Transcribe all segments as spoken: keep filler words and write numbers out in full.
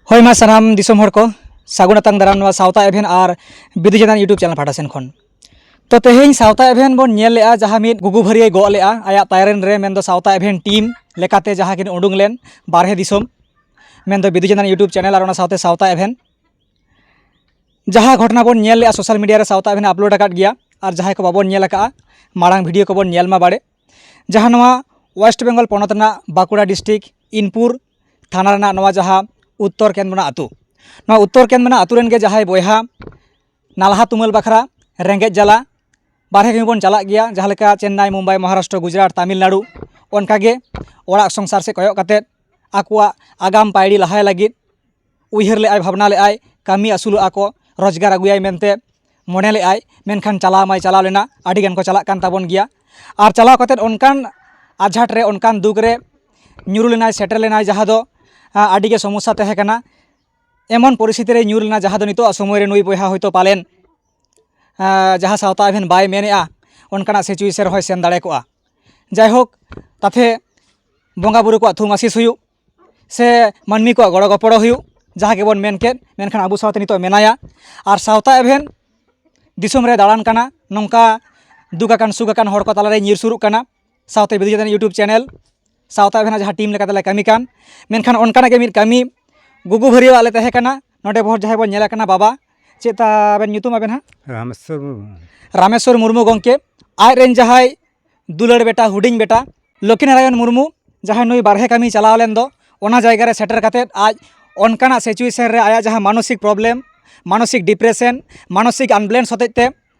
ᱦᱳᱭ ᱢᱟ ᱥᱟᱱᱟᱢ ᱫᱤᱥᱚᱢ ᱦᱚᱲ ᱠᱚ, ᱥᱟᱹᱜᱩᱱ ᱟᱛᱟᱝ ᱫᱟᱨᱟᱢ ᱱᱚᱣᱟ ᱥᱟᱶᱛᱟ ᱮᱵᱷᱮᱱ ᱟᱨ ᱵᱤᱫᱩ ᱪᱟᱸᱫᱟᱱ YouTube ᱪᱮᱱᱮᱞ ᱯᱟᱦᱴᱟ ᱥᱮᱱ ᱠᱷᱚᱱ᱾ ᱛᱚ ᱛᱮᱦᱮᱧ ᱥᱟᱶᱛᱟ ᱮᱵᱷᱮᱱ ᱵᱚᱱ ᱧᱮᱞ ᱞᱮᱜᱼᱟ, ᱡᱟᱦᱟᱸ ᱢᱤᱫ ᱜᱩᱜᱩ ᱵᱷᱟᱹᱨᱤᱭᱟᱹᱭ ᱜᱚᱜ ᱞᱮᱜᱼᱟ ᱟᱭᱟᱜ ᱛᱟᱭᱨᱮᱱ ᱨᱮ, ᱢᱮᱱᱫᱚ ᱥᱟᱶᱛᱟ ᱮᱵᱷᱮᱱ ᱴᱤᱢ ᱞᱮᱠᱟᱛᱮ ᱡᱟᱦᱟᱸ ᱠᱤᱱ ᱩᱰᱩᱝ ᱞᱮᱱ ᱵᱟᱨᱦᱮ ᱫᱤᱥᱚᱢ, ᱢᱮᱱᱫᱚ ᱵᱤᱫᱩ ᱪᱟᱸᱫᱟᱱ YouTube ᱪᱮᱱᱮᱞ ᱟᱨ ᱚᱱᱟ ᱥᱟᱶᱛᱮ ᱥᱟᱶᱛᱟ ᱮᱵᱷᱮᱱ᱾ ᱡᱟᱦᱟᱸ ᱜᱷᱚᱴᱚᱱᱟ ᱵᱚᱱ ᱧᱮᱞ ᱞᱮᱜᱼᱟ ᱥᱳᱥᱟᱞ ᱢᱤᱰᱤᱭᱟ ᱨᱮ ᱥᱟᱶᱛᱟ ᱮᱵᱷᱮᱱ ᱟᱯᱞᱳᱰ ᱟᱠᱟᱫ ᱜᱮᱭᱟ, ᱟᱨ ᱡᱟᱦᱟᱸᱭ ᱠᱚ ᱵᱟᱵᱚᱱ ᱧᱮᱞ ᱟᱠᱟᱫᱼᱟ, ᱢᱟᱲᱟᱝ ᱵᱷᱤᱰᱤᱭᱳ ᱠᱚᱵᱚᱱ ᱧᱮᱞ ᱢᱟ ᱵᱟᱲᱮ᱾ ᱡᱟᱦᱟᱸ ᱱᱚᱣᱟ ᱳᱭᱮᱥᱴ ᱵᱮᱝᱜᱚᱞ ᱯᱚᱱᱚᱛ ᱨᱮᱱᱟᱜ ᱵᱟᱸᱠᱩᱲᱟ ᱰᱤᱥᱴᱨᱤᱠᱴ ᱤᱱᱯᱩᱨ ᱛᱷᱟᱱᱟ ᱨᱮᱱᱟᱜ ᱱᱚᱣᱟ ᱡᱟᱦᱟᱸ ᱩᱛᱛᱚᱨ ᱠᱮᱱᱫᱽ ᱢᱮᱱᱟᱜ ᱟᱹᱛᱩ, ᱱᱚᱣᱟ ᱩᱛᱛᱚᱨ ᱠᱮᱱᱫᱽ ᱢᱮᱱᱟᱜ ᱟᱹᱛᱩ ᱨᱮᱱ ᱜᱮ ᱡᱟᱦᱟᱸᱭ ᱵᱚᱭᱦᱟ ᱱᱟᱞᱦᱟ ᱛᱩᱢᱟᱹᱞ ᱵᱟᱠᱷᱨᱟ ᱨᱮᱸᱜᱮᱡ ᱡᱟᱞᱟ ᱵᱟᱨᱦᱮ ᱠᱟᱹᱢᱤ ᱵᱚᱱ ᱪᱟᱞᱟᱜ ᱜᱮᱭᱟ, ᱡᱟᱦᱟᱸ ᱞᱮᱠᱟ ᱪᱮᱱᱱᱟᱭ, ᱢᱩᱢᱵᱟᱭ, ᱢᱚᱦᱟᱨᱟᱥᱴᱨᱚ, ᱜᱩᱡᱽᱨᱟᱴ, ᱛᱟᱢᱤᱞᱱᱟᱲᱩ, ᱚᱱᱠᱟᱜᱮ ᱚᱲᱟᱜ ᱥᱚᱝᱥᱟᱨ ᱥᱮᱫ ᱠᱚᱭᱚᱜ ᱠᱟᱛᱮᱫ ᱟᱠᱚᱣᱟᱜ ᱟᱜᱟᱢ ᱯᱟᱭᱲᱤ ᱞᱟᱦᱟᱭ ᱞᱟᱹᱜᱤᱫ ᱩᱭᱦᱟᱹᱨ ᱞᱮᱫᱼᱟᱭ, ᱵᱷᱟᱵᱽᱱᱟ ᱞᱮᱫᱼᱟᱭ, ᱠᱟᱹᱢᱤ ᱟᱹᱥᱩᱞᱚᱜᱼᱟ ᱠᱚ, ᱨᱳᱡᱽᱜᱟᱨ ᱟᱹᱜᱩᱭᱟᱭ ᱢᱮᱱᱛᱮ ᱢᱚᱱᱮ ᱞᱮᱫᱼᱟᱭ᱾ ᱢᱮᱱᱠᱷᱟᱱ ᱪᱟᱞᱟᱣ ᱢᱟᱭ ᱪᱟᱞᱟᱣ ᱞᱮᱱᱟ, ᱟᱹᱰᱤ ᱜᱟᱱ ᱠᱚ ᱪᱟᱞᱟᱜ ᱠᱟᱱ ᱛᱟᱵᱚᱱ ᱜᱮᱭᱟ᱾ ᱟᱨ ᱪᱟᱞᱟᱣ ᱠᱟᱛᱮᱫ ᱚᱱᱠᱟᱱ ᱟᱡᱷᱟᱴ ᱨᱮ, ᱚᱱᱠᱟᱱ ᱫᱩᱠ ᱨᱮ ᱧᱩᱨᱩ ᱞᱮᱱᱟᱭ, ᱥᱮᱴᱮᱨ ᱞᱮᱱᱟᱭ, ᱡᱟᱦᱟᱸ ᱫᱚ, ᱟ, ᱟᱹᱰᱤ ᱜᱮ ᱥᱚᱢᱚᱥᱥᱟ ᱛᱟᱦᱮᱸ ᱠᱟᱱᱟ᱾ ᱮᱢᱚᱱ ᱯᱚᱨᱤᱥᱛᱷᱤᱛᱤ ᱨᱮ ᱧᱩᱨ ᱞᱮᱱᱟ, ᱡᱟᱦᱟᱸ ᱫᱚ ᱱᱤᱛᱚᱜ ᱥᱚᱢᱚᱭ ᱨᱮ ᱱᱩᱭ ᱵᱚᱭᱦᱟ ᱦᱚᱭᱛᱳ ᱯᱟᱞᱮᱱ, ᱟ, ᱡᱟᱦᱟᱸ ᱥᱟᱶᱛᱟ ᱮᱵᱷᱮᱱ ᱵᱟᱭ ᱢᱮᱱᱮᱫᱼᱟ, ᱚᱱᱠᱟᱱᱟᱜ ᱥᱤᱪᱩᱭᱮᱥᱚᱱ ᱨᱮᱦᱚᱸᱭ ᱥᱮᱱ ᱫᱟᱲᱮ ᱠᱚᱜᱼᱟ᱾ ᱡᱟᱭᱦᱳᱠ, ᱛᱟᱛᱷᱮ ᱵᱚᱸᱜᱟ ᱵᱩᱨᱩ ᱠᱚᱣᱟᱜ ᱛᱷᱩᱢ ᱟᱥᱤᱥ ᱦᱩᱭᱩᱜ, ᱥᱮ ᱢᱟᱹᱱᱢᱤ ᱠᱚᱣᱟᱜ ᱜᱚᱲᱚ ᱜᱚᱯᱚᱲᱚ ᱦᱩᱭᱩᱜ, ᱡᱟᱦᱟᱸ ᱜᱮᱵᱚᱱ ᱢᱮᱱ ᱠᱮᱫ, ᱢᱮᱱᱠᱷᱟᱱ ᱟᱵᱚ ᱥᱟᱶᱛᱮ ᱱᱤᱛᱚᱜ ᱢᱮᱱᱟᱭᱟ᱾ ᱟᱨ ᱥᱟᱶᱛᱟ ᱮᱵᱷᱮᱱ ᱫᱤᱥᱚᱢ ᱨᱮ ᱫᱟᱬᱟᱱ ᱠᱟᱱᱟ, ᱱᱚᱝᱠᱟ ᱫᱩᱠ ᱟᱠᱟᱱ ᱥᱩᱠ ᱟᱠᱟᱱ ᱦᱚᱲ ᱠᱚ ᱛᱟᱞᱟᱨᱮ ᱧᱤᱨ ᱥᱩᱨᱩᱜ ᱠᱟᱱᱟ᱾ ᱥᱟᱶᱛᱮ ᱵᱤᱫᱩ ᱪᱟᱸᱫᱟᱱ YouTube ᱪᱮᱱᱮᱞ ᱥᱟᱶᱛᱟ ᱮᱵᱷᱮᱱᱟᱜ ᱡᱟᱦᱟᱸ ᱴᱤᱢ ᱞᱮᱠᱟᱛᱮᱞᱮ ᱠᱟᱹᱢᱤ ᱠᱟᱱ, ᱢᱮᱱᱠᱷᱟᱱ ᱚᱱᱠᱟᱱᱟᱜ ᱜᱮ ᱢᱤᱫ ᱠᱟᱹᱢᱤ ᱜᱩᱜᱩ ᱵᱷᱟᱹᱨᱤᱭᱟᱹᱣᱟᱜ ᱞᱮ ᱛᱟᱦᱮᱸ ᱠᱟᱱᱟ᱾ ᱱᱚᱰᱮ ᱵᱚᱦᱚᱨ ᱡᱟᱦᱟᱸᱭ ᱵᱚᱱ ᱧᱮᱞ ᱟᱠᱟᱱᱟ ᱵᱟᱵᱟ, ᱪᱮᱫ ᱛᱟᱵᱮᱱ ᱧᱩᱛᱩᱢ ᱟᱵᱮᱱ ᱦᱟᱸᱜ? ᱨᱟᱢᱮᱥᱣᱚᱨ ᱢᱩᱨᱢᱩ᱾ ᱨᱟᱢᱮᱥᱣᱚᱨ ᱢᱩᱨᱢᱩ ᱜᱚᱢᱠᱮ, ᱟᱡ ᱨᱮᱱ ᱡᱟᱦᱟᱸᱭ ᱫᱩᱞᱟᱹᱲ ᱵᱮᱴᱟ, ᱦᱩᱰᱤᱧ ᱵᱮᱴᱟ, ᱞᱚᱠᱠᱷᱤ ᱱᱟᱨᱟᱭᱚᱱ ᱢᱩᱨᱢᱩ, ᱡᱟᱦᱟᱸᱭ ᱱᱩᱭ ᱵᱟᱨᱦᱮ ᱠᱟᱹᱢᱤ ᱪᱟᱞᱟᱣ ᱞᱮᱱ ᱫᱚ, ᱚᱱᱟ ᱡᱟᱭᱜᱟ ᱨᱮ ᱥᱮᱴᱮᱨ ᱠᱟᱛᱮᱫ ᱟᱡ ᱚᱱᱠᱟᱱᱟᱜ ᱥᱤᱪᱩᱭᱮᱥᱚᱱ ᱨᱮ ᱟᱭᱟᱜ ᱡᱟᱦᱟᱸ ᱢᱟᱱᱚᱥᱤᱠ ᱯᱨᱚᱵᱞᱮᱢ, ᱢᱟᱱᱚᱥᱤᱠ ᱰᱤᱯᱨᱮᱥᱚᱱ, ᱢᱟᱱᱚᱥᱤᱠ ᱟᱱᱵᱮᱞᱮᱱᱥ ᱦᱚᱛᱮᱡ ᱛᱮ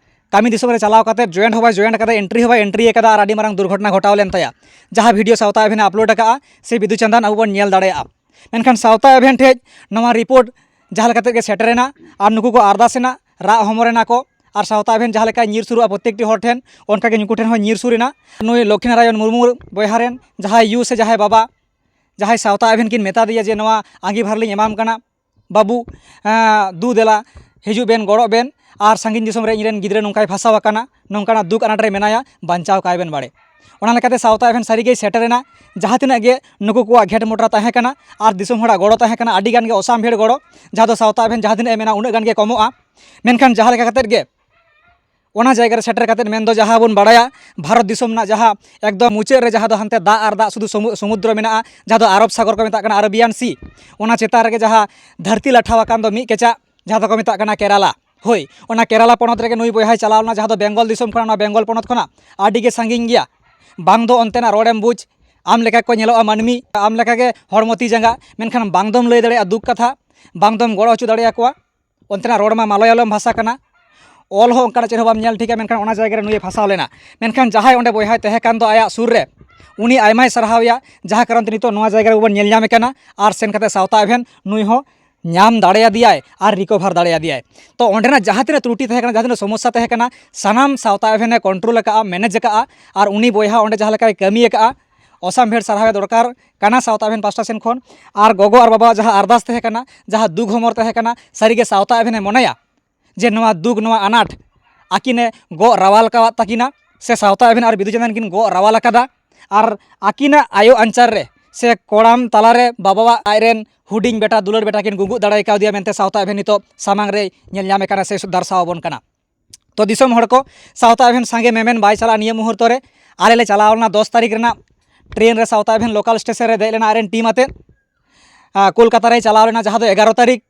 ᱠᱟᱹᱢᱤ ᱫᱤᱥᱚᱢ ᱨᱮ ᱪᱟᱞᱟᱣ ᱠᱟᱛᱮᱫ ᱡᱚᱭᱮᱱᱴ ᱦᱚᱸ ᱵᱟᱭ ᱡᱚᱭᱮᱱᱴ ᱟᱠᱟᱫᱟ, ᱮᱱᱴᱨᱤ ᱦᱚᱸ ᱵᱟᱭ ᱮᱱᱴᱨᱤ ᱟᱠᱟᱫᱟ, ᱟᱨ ᱟᱹᱰᱤ ᱢᱟᱨᱟᱝ ᱫᱩᱨᱜᱷᱚᱴᱚᱱᱟ ᱜᱷᱚᱴᱟᱣ ᱞᱮᱱ ᱛᱟᱭᱟ, ᱡᱟᱦᱟᱸ ᱵᱷᱤᱰᱤᱭᱳ ᱥᱟᱶᱛᱟ ᱮᱵᱷᱮᱱ ᱮ ᱟᱯᱞᱳᱰ ᱟᱠᱟᱫᱼᱟ, ᱥᱮ ᱵᱤᱫᱩ ᱪᱟᱸᱫᱟᱱ ᱟᱵᱚ ᱵᱚᱱ ᱧᱮᱞ ᱫᱟᱲᱮᱭᱟᱜᱼᱟ᱾ ᱢᱮᱱᱠᱷᱟᱱ ᱥᱟᱶᱛᱟ ᱮᱵᱷᱮᱱ ᱴᱷᱮᱡ ᱱᱚᱣᱟ ᱨᱤᱯᱳᱨᱴ ᱡᱟᱦᱟᱸ ᱞᱮᱠᱟ ᱛᱮᱜᱮ ᱥᱮᱴᱮᱨᱮᱱᱟ, ᱟᱨ ᱱᱩᱠᱩ ᱠᱚ ᱟᱨᱫᱟᱥ ᱮᱱᱟ, ᱨᱟᱜ ᱦᱚᱢᱚᱨ ᱮᱱᱟ ᱠᱚ, ᱟᱨ ᱥᱟᱶᱛᱟ ᱮᱵᱷᱮᱱ ᱡᱟᱦᱟᱸ ᱞᱮᱠᱟᱭ ᱧᱤᱨ ᱥᱩᱨᱩᱜᱼᱟ ᱯᱨᱚᱛᱮᱠᱴᱤ ᱦᱚᱲ ᱴᱷᱮᱱ, ᱚᱱᱠᱟᱜᱮ ᱱᱩᱠᱩ ᱴᱷᱮᱱ ᱦᱚᱸ ᱧᱤᱨ ᱥᱩᱨ ᱮᱱᱟ᱾ ᱱᱩᱭ ᱞᱚᱠᱠᱷᱤ ᱱᱟᱨᱟᱭᱚᱱ ᱢᱩᱨᱢᱩ ᱵᱚᱭᱦᱟ ᱨᱮᱱ ᱡᱟᱦᱟᱸᱭ ᱭᱩ ᱥᱮ ᱡᱟᱦᱟᱸᱭ ᱵᱟᱵᱟ, ᱡᱟᱦᱟᱸᱭ ᱥᱟᱶᱛᱟ ᱮᱵᱷᱮᱱ ᱠᱤᱱ ᱢᱮᱛᱟ ᱫᱮᱭᱟ ᱡᱮ, "ᱱᱚᱣᱟ ᱟᱸᱜᱤᱵᱷᱟᱨ ᱞᱤᱧ ᱮᱢᱟᱢ ᱠᱟᱱᱟ ᱵᱟᱹᱵᱩ, ᱮᱸ, ᱫᱩ ᱫᱮᱞᱟ, ᱦᱤᱡᱩᱜ ᱵᱮᱱ, ᱜᱚᱲᱚᱜ ᱵᱮᱱ, ᱟᱨ ᱥᱟᱺᱜᱤᱧ ᱫᱤᱥᱚᱢ ᱨᱮ ᱤᱧ ᱨᱮᱱ ᱜᱤᱫᱽᱨᱟᱹ ᱱᱚᱝᱠᱟᱭ ᱯᱷᱟᱸᱥᱟᱣ ᱟᱠᱟᱱᱟ, ᱱᱚᱝᱠᱟᱱᱟᱜ ᱫᱩᱠ ᱟᱱᱟᱴ ᱨᱮ ᱢᱮᱱᱟᱭᱟ, ᱵᱟᱧᱪᱟᱣ ᱠᱟᱭ ᱵᱮᱱ ᱵᱟᱲᱮ᱾" ᱚᱱᱟ ᱞᱮᱠᱟᱛᱮ ᱥᱟᱶᱛᱟ ᱮᱵᱷᱮᱱ ᱥᱟᱹᱨᱤᱜᱮᱭ ᱥᱮᱴᱮᱨᱮᱱᱟ᱾ ᱡᱟᱦᱟᱸ ᱛᱤᱱᱟᱹᱜ ᱜᱮ ᱱᱩᱠᱩ ᱠᱚᱣᱟᱜ ᱜᱷᱮᱴ ᱢᱚᱴᱨᱟ ᱛᱟᱦᱮᱸ ᱠᱟᱱᱟ ᱟᱨ ᱫᱤᱥᱚᱢ ᱦᱚᱲᱟᱜ ᱜᱚᱲᱚ ᱛᱟᱦᱮᱸ ᱠᱟᱱᱟ, ᱟᱹᱰᱤ ᱜᱟᱱ ᱜᱮ ᱚᱥᱟᱢᱵᱷᱮᱲ ᱜᱚᱲᱚ, ᱡᱟᱦᱟᱸ ᱫᱚ ᱥᱟᱶᱛᱟ ᱮᱵᱷᱮᱱ ᱡᱟᱦᱟᱸ ᱛᱤᱱᱟᱹᱜ ᱮ ᱢᱮᱱᱟ ᱩᱱᱟᱹᱜ ᱜᱟᱱ ᱜᱮ ᱠᱚᱢᱚᱜᱼᱟ᱾ ᱢᱮᱱᱠᱷᱟᱱ ᱡᱟᱦᱟᱸ ᱞᱮᱠᱟ ᱠᱟᱛᱮᱫ ᱜᱮ ᱚᱱᱟ ᱡᱟᱭᱜᱟ ᱨᱮ ᱥᱮᱴᱮᱨ ᱠᱟᱛᱮᱫ, ᱢᱮᱱᱫᱚ ᱡᱟᱦᱟᱸ ᱵᱚᱱ ᱵᱟᱲᱟᱭᱟ ᱵᱷᱟᱨᱚᱛ ᱫᱤᱥᱚᱢ ᱨᱮᱱᱟᱜ ᱡᱟᱦᱟᱸ ᱮᱠᱫᱚᱢ ᱢᱩᱪᱟᱹᱫ ᱨᱮ ᱡᱟᱦᱟᱸ ᱫᱚ ᱦᱟᱱᱛᱮ ᱫᱟᱜ ᱟᱨ ᱫᱟᱜ ᱥᱩᱫᱷᱩ ᱥᱚᱢᱩ-, ᱥᱚᱢᱩᱫᱨᱚ ᱢᱮᱱᱟᱜᱼᱟ, ᱡᱟᱦᱟᱸ ᱫᱚ ᱟᱨᱚᱵ ᱥᱟᱜᱚᱨ ᱠᱚ ᱢᱮᱛᱟᱜ ᱠᱟᱱᱟ, ᱟᱨᱟᱵᱤᱭᱟᱱ ᱥᱤ, ᱚᱱᱟ ᱪᱮᱛᱟᱱ ᱨᱮᱜᱮ ᱡᱟᱦᱟᱸ ᱫᱷᱟᱹᱨᱛᱤ ᱞᱟᱴᱷᱟᱣ ᱟᱠᱟᱱ ᱫᱚ ᱢᱤᱫ ᱠᱮᱪᱟᱜ, ᱡᱟᱦᱟᱸ ᱫᱚᱠᱚ ᱢᱮᱛᱟᱜ ᱠᱟᱱᱟ ᱠᱮᱨᱟᱞᱟ᱾ ᱦᱳᱭ, ᱚᱱᱟ ᱠᱮᱨᱟᱞᱟ ᱯᱚᱱᱚᱛ ᱨᱮᱜᱮ ᱱᱩᱭ ᱵᱚᱭᱦᱟᱭ ᱪᱟᱞᱟᱣ ᱞᱮᱱᱟ, ᱡᱟᱦᱟᱸ ᱫᱚ ᱵᱮᱝᱜᱚᱞ ᱫᱤᱥᱚᱢ ᱠᱷᱚᱱᱟᱜ, ᱱᱚᱣᱟ ᱵᱮᱝᱜᱚᱞ ᱯᱚᱱᱚᱛ ᱠᱷᱚᱱᱟᱜ ᱟᱹᱰᱤ ᱜᱮ ᱥᱟᱺᱜᱤᱧ ᱜᱮᱭᱟ᱾ ᱵᱟᱝ ᱫᱚ ᱚᱱᱛᱮᱱᱟᱜ ᱨᱚᱲᱮᱢ ᱵᱩᱡᱽ, ᱟᱢ ᱞᱮᱠᱟ ᱠᱚ ᱧᱮᱞᱚᱜᱼᱟ ᱢᱟᱹᱱᱢᱤ, ᱟᱢ ᱞᱮᱠᱟ ᱜᱮ ᱦᱚᱲᱢᱚ ᱛᱤ ᱡᱟᱸᱜᱟ, ᱢᱮᱱᱠᱷᱟᱱ ᱵᱟᱝ ᱫᱚᱢ ᱞᱟᱹᱭ ᱫᱟᱲᱮᱭᱟᱜᱼᱟ ᱫᱩᱠ ᱠᱟᱛᱷᱟ, ᱵᱟᱝ ᱫᱚᱢ ᱜᱚᱲᱚ ᱦᱚᱪᱚ ᱫᱟᱲᱮᱭᱟᱠᱚᱣᱟ᱾ ᱚᱱᱛᱮᱱᱟᱜ ᱨᱚᱲ ᱢᱟ ᱢᱟᱞᱚᱭᱟᱞᱚᱢ ᱵᱷᱟᱥᱟ ᱠᱟᱱᱟ, ᱚᱞ ᱦᱚᱸ ᱚᱱᱠᱟᱱᱟᱜ ᱪᱮᱫ ᱦᱚᱸ ᱵᱟᱢ ᱧᱮᱞ ᱴᱷᱤᱠᱟ, ᱢᱮᱱᱠᱷᱟᱱ ᱚᱱᱟ ᱡᱟᱭᱜᱟ ᱨᱮ ᱱᱩᱭᱮ ᱯᱷᱟᱸᱥᱟᱣ ᱞᱮᱱᱟ᱾ ᱢᱮᱱᱠᱷᱟᱱ ᱡᱟᱦᱟᱸᱭ ᱚᱸᱰᱮ ᱵᱚᱭᱦᱟᱭ ᱛᱟᱦᱮᱸ ᱠᱟᱱ ᱫᱚ ᱟᱭᱟᱜ ᱥᱩᱨ ᱨᱮ, ᱩᱱᱤ ᱟᱭᱢᱟᱭ ᱥᱟᱨᱦᱟᱣᱮᱭᱟ, ᱡᱟᱦᱟᱸ ᱠᱟᱨᱚᱱ ᱛᱮ ᱱᱤᱛᱚᱜ ᱱᱚᱣᱟ ᱡᱟᱭᱜᱟ ᱨᱮ ᱵᱚᱱ ᱧᱮᱞ ᱧᱟᱢᱮ ᱠᱟᱱᱟ᱾ ᱟᱨ ᱥᱮᱱ ᱠᱟᱛᱮ ᱥᱟᱶᱛᱟ ᱮᱵᱷᱮᱱ ᱱᱩᱭ ᱦᱚᱸ ᱧᱟᱢ ᱫᱟᱲᱮᱭᱟᱫᱮᱭᱟᱭ ᱟᱨ ᱨᱤᱠᱚᱵᱷᱟᱨ ᱫᱟᱲᱮᱭᱟᱫᱮᱭᱟᱭ᱾ ᱛᱚ ᱚᱸᱰᱮᱱᱟᱜ ᱡᱟᱦᱟᱸ ᱛᱤᱱᱟᱹᱜ ᱛᱨᱩᱴᱤ ᱛᱟᱦᱮᱸ ᱠᱟᱱᱟ, ᱡᱟᱦᱟᱸ ᱛᱤᱱᱟᱹᱜ ᱥᱚᱢᱚᱥᱥᱟ ᱛᱟᱦᱮᱸ ᱠᱟᱱᱟ, ᱥᱟᱱᱟᱢ ᱥᱟᱶᱛᱟ ᱮᱵᱷᱮᱱᱮ ᱠᱚᱱᱴᱨᱳᱞ ᱟᱠᱟᱫᱼᱟ, ᱢᱮᱱᱮᱡᱽ ᱟᱠᱟᱫᱼᱟ᱾ ᱟᱨ ᱩᱱᱤ ᱵᱚᱭᱦᱟ ᱚᱸᱰᱮ ᱡᱟᱦᱟᱸ ᱞᱮᱠᱟᱭ ᱠᱟᱹᱢᱤ ᱟᱠᱟᱫᱼᱟ, ᱚᱥᱟᱢᱵᱷᱮᱲ ᱥᱟᱨᱦᱟᱣᱮ ᱫᱚᱨᱠᱟᱨ ᱠᱟᱱᱟ ᱥᱟᱶᱛᱟ ᱮᱵᱷᱮᱱ ᱯᱟᱥᱴᱟ ᱥᱮᱱ ᱠᱷᱚᱱ᱾ ᱟᱨ ᱜᱚᱜᱚ ᱟᱨ ᱵᱟᱵᱟᱣᱟᱜ ᱡᱟᱦᱟᱸ ᱟᱨᱫᱟᱥ ᱛᱟᱦᱮᱸ ᱠᱟᱱᱟ, ᱡᱟᱦᱟᱸ ᱫᱩᱠ ᱦᱚᱢᱚᱨ ᱛᱟᱦᱮᱸ ᱠᱟᱱᱟ, ᱥᱟᱹᱨᱤᱜᱮ ᱥᱟᱶᱛᱟ ᱮᱵᱷᱮᱱᱮ ᱢᱚᱱᱮᱭᱟ ᱡᱮ ᱱᱚᱣᱟ ᱫᱩᱠ, ᱱᱚᱣᱟ ᱟᱱᱟᱴ ᱟᱹᱠᱤᱱᱮ ᱜᱚᱜ ᱨᱟᱣᱟᱞ ᱟᱠᱟᱫ ᱛᱟᱹᱠᱤᱱᱟ, ᱥᱮ ᱥᱟᱶᱛᱟ ᱮᱵᱷᱮᱱ ᱟᱨ ᱵᱤᱫᱩ ᱪᱟᱸᱫᱟᱱ ᱠᱤᱱ ᱜᱚᱜ ᱨᱟᱣᱟᱞ ᱟᱠᱟᱫᱟ᱾ ᱟᱨ ᱟᱹᱠᱤᱱᱟᱜ ᱟᱭᱳ ᱟᱧᱪᱟᱨ ᱨᱮ ᱥᱮ ᱠᱚᱲᱟᱢ ᱛᱟᱞᱟᱨᱮ ᱵᱟᱵᱟᱣᱟᱜ ᱟᱡᱨᱮᱱ ᱦᱩᱰᱤᱧ ᱵᱮᱴᱟ, ᱫᱩᱞᱟᱹᱲ ᱵᱮᱴᱟ ᱠᱤᱱ ᱜᱩᱸᱜᱩᱫ ᱫᱟᱲᱮ ᱠᱟᱣᱫᱮᱭᱟ ᱢᱮᱱᱛᱮ ᱥᱟᱶᱛᱟ ᱮᱵᱷᱮᱱ ᱱᱤᱛᱚᱜ ᱥᱟᱢᱟᱝ ᱨᱮ ᱧᱮᱞ ᱧᱟᱢᱮ ᱠᱟᱱᱟ ᱥᱮ ᱫᱟᱨᱥᱟᱣ ᱟᱵᱚᱱ ᱠᱟᱱᱟ᱾ ᱛᱚ ᱫᱤᱥᱚᱢ ᱦᱚᱲ ᱠᱚ, ᱥᱟᱶᱛᱟ ᱮᱵᱷᱮᱱ ᱥᱟᱸᱜᱮ ᱢᱮᱢᱮᱱ ᱵᱟᱭ ᱪᱟᱞᱟᱜᱼᱟ ᱱᱤᱭᱟᱹ ᱢᱩᱦᱩᱨᱛᱚ ᱨᱮ᱾ ᱟᱞᱮ ᱞᱮ ᱪᱟᱞᱟᱣ ᱞᱮᱱᱟ ᱫᱚᱥ ᱛᱟᱹᱨᱤᱠᱷ ᱨᱮᱱᱟᱜ ᱴᱨᱮᱱ ᱨᱮ, ᱥᱟᱶᱛᱟ ᱮᱵᱷᱮᱱ ᱞᱳᱠᱟᱞ ᱥᱴᱮᱥᱚᱱ ᱨᱮ ᱫᱮᱡ ᱞᱮᱱᱟ ᱟᱡᱨᱮᱱ ᱴᱤᱢ ᱟᱛᱮ᱾ ᱟᱨ ᱠᱳᱞᱠᱟᱛᱟ ᱨᱮᱭ ᱪᱟᱞᱟᱣ ᱞᱮᱱᱟ, ᱡᱟᱦᱟᱸ ᱫᱚ ᱮᱜᱟᱨᱚ ᱛᱟᱹᱨᱤᱠᱷ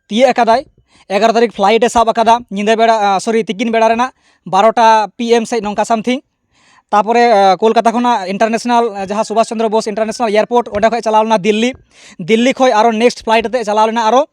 ᱛᱤᱭᱟᱹᱜ ᱟᱠᱟᱫᱟᱭ᱾ ᱮᱜᱟᱨᱚ ᱛᱟᱹᱨᱤᱠᱷ ᱯᱷᱞᱟᱭᱤᱴ ᱮ ᱥᱟᱵ ᱟᱠᱟᱫᱟ ᱧᱤᱫᱟᱹ ᱵᱮᱲᱟ, ᱥᱚᱨᱤ, ᱛᱤᱠᱤᱱ ᱵᱮᱲᱟ ᱨᱮᱱᱟᱜ ᱵᱟᱨᱚᱴᱟ ᱯᱤ ᱮᱢ ᱥᱮᱫ ᱱᱚᱝᱠᱟ ᱥᱟᱢᱛᱷᱤᱝ᱾ ᱛᱟᱯᱚᱨᱮ ᱟᱸ, ᱠᱳᱞᱠᱟᱛᱟ ᱠᱷᱚᱱᱟᱜ ᱤᱱᱴᱟᱨᱱᱮᱥᱱᱟᱞ, ᱟᱸ, ᱡᱟᱦᱟᱸ ᱥᱩᱵᱷᱟᱥ ᱪᱚᱱᱫᱨᱚ ᱵᱳᱥ ᱤᱱᱴᱟᱨᱱᱮᱥᱱᱟᱞ ᱮᱭᱟᱨᱯᱳᱨᱴ, ᱚᱸᱰᱮ ᱠᱷᱚᱱ ᱪᱟᱞᱟᱣ ᱞᱮᱱᱟ ᱫᱤᱞᱞᱤ᱾ ᱫᱤᱞᱞᱤ ᱠᱷᱚᱱ ᱟᱨᱚ ᱱᱮᱠᱥᱴ ᱯᱷᱞᱟᱭᱤᱴ ᱟᱛᱮ ᱪᱟᱞᱟᱣ ᱞᱮᱱᱟ ᱟᱨᱚ,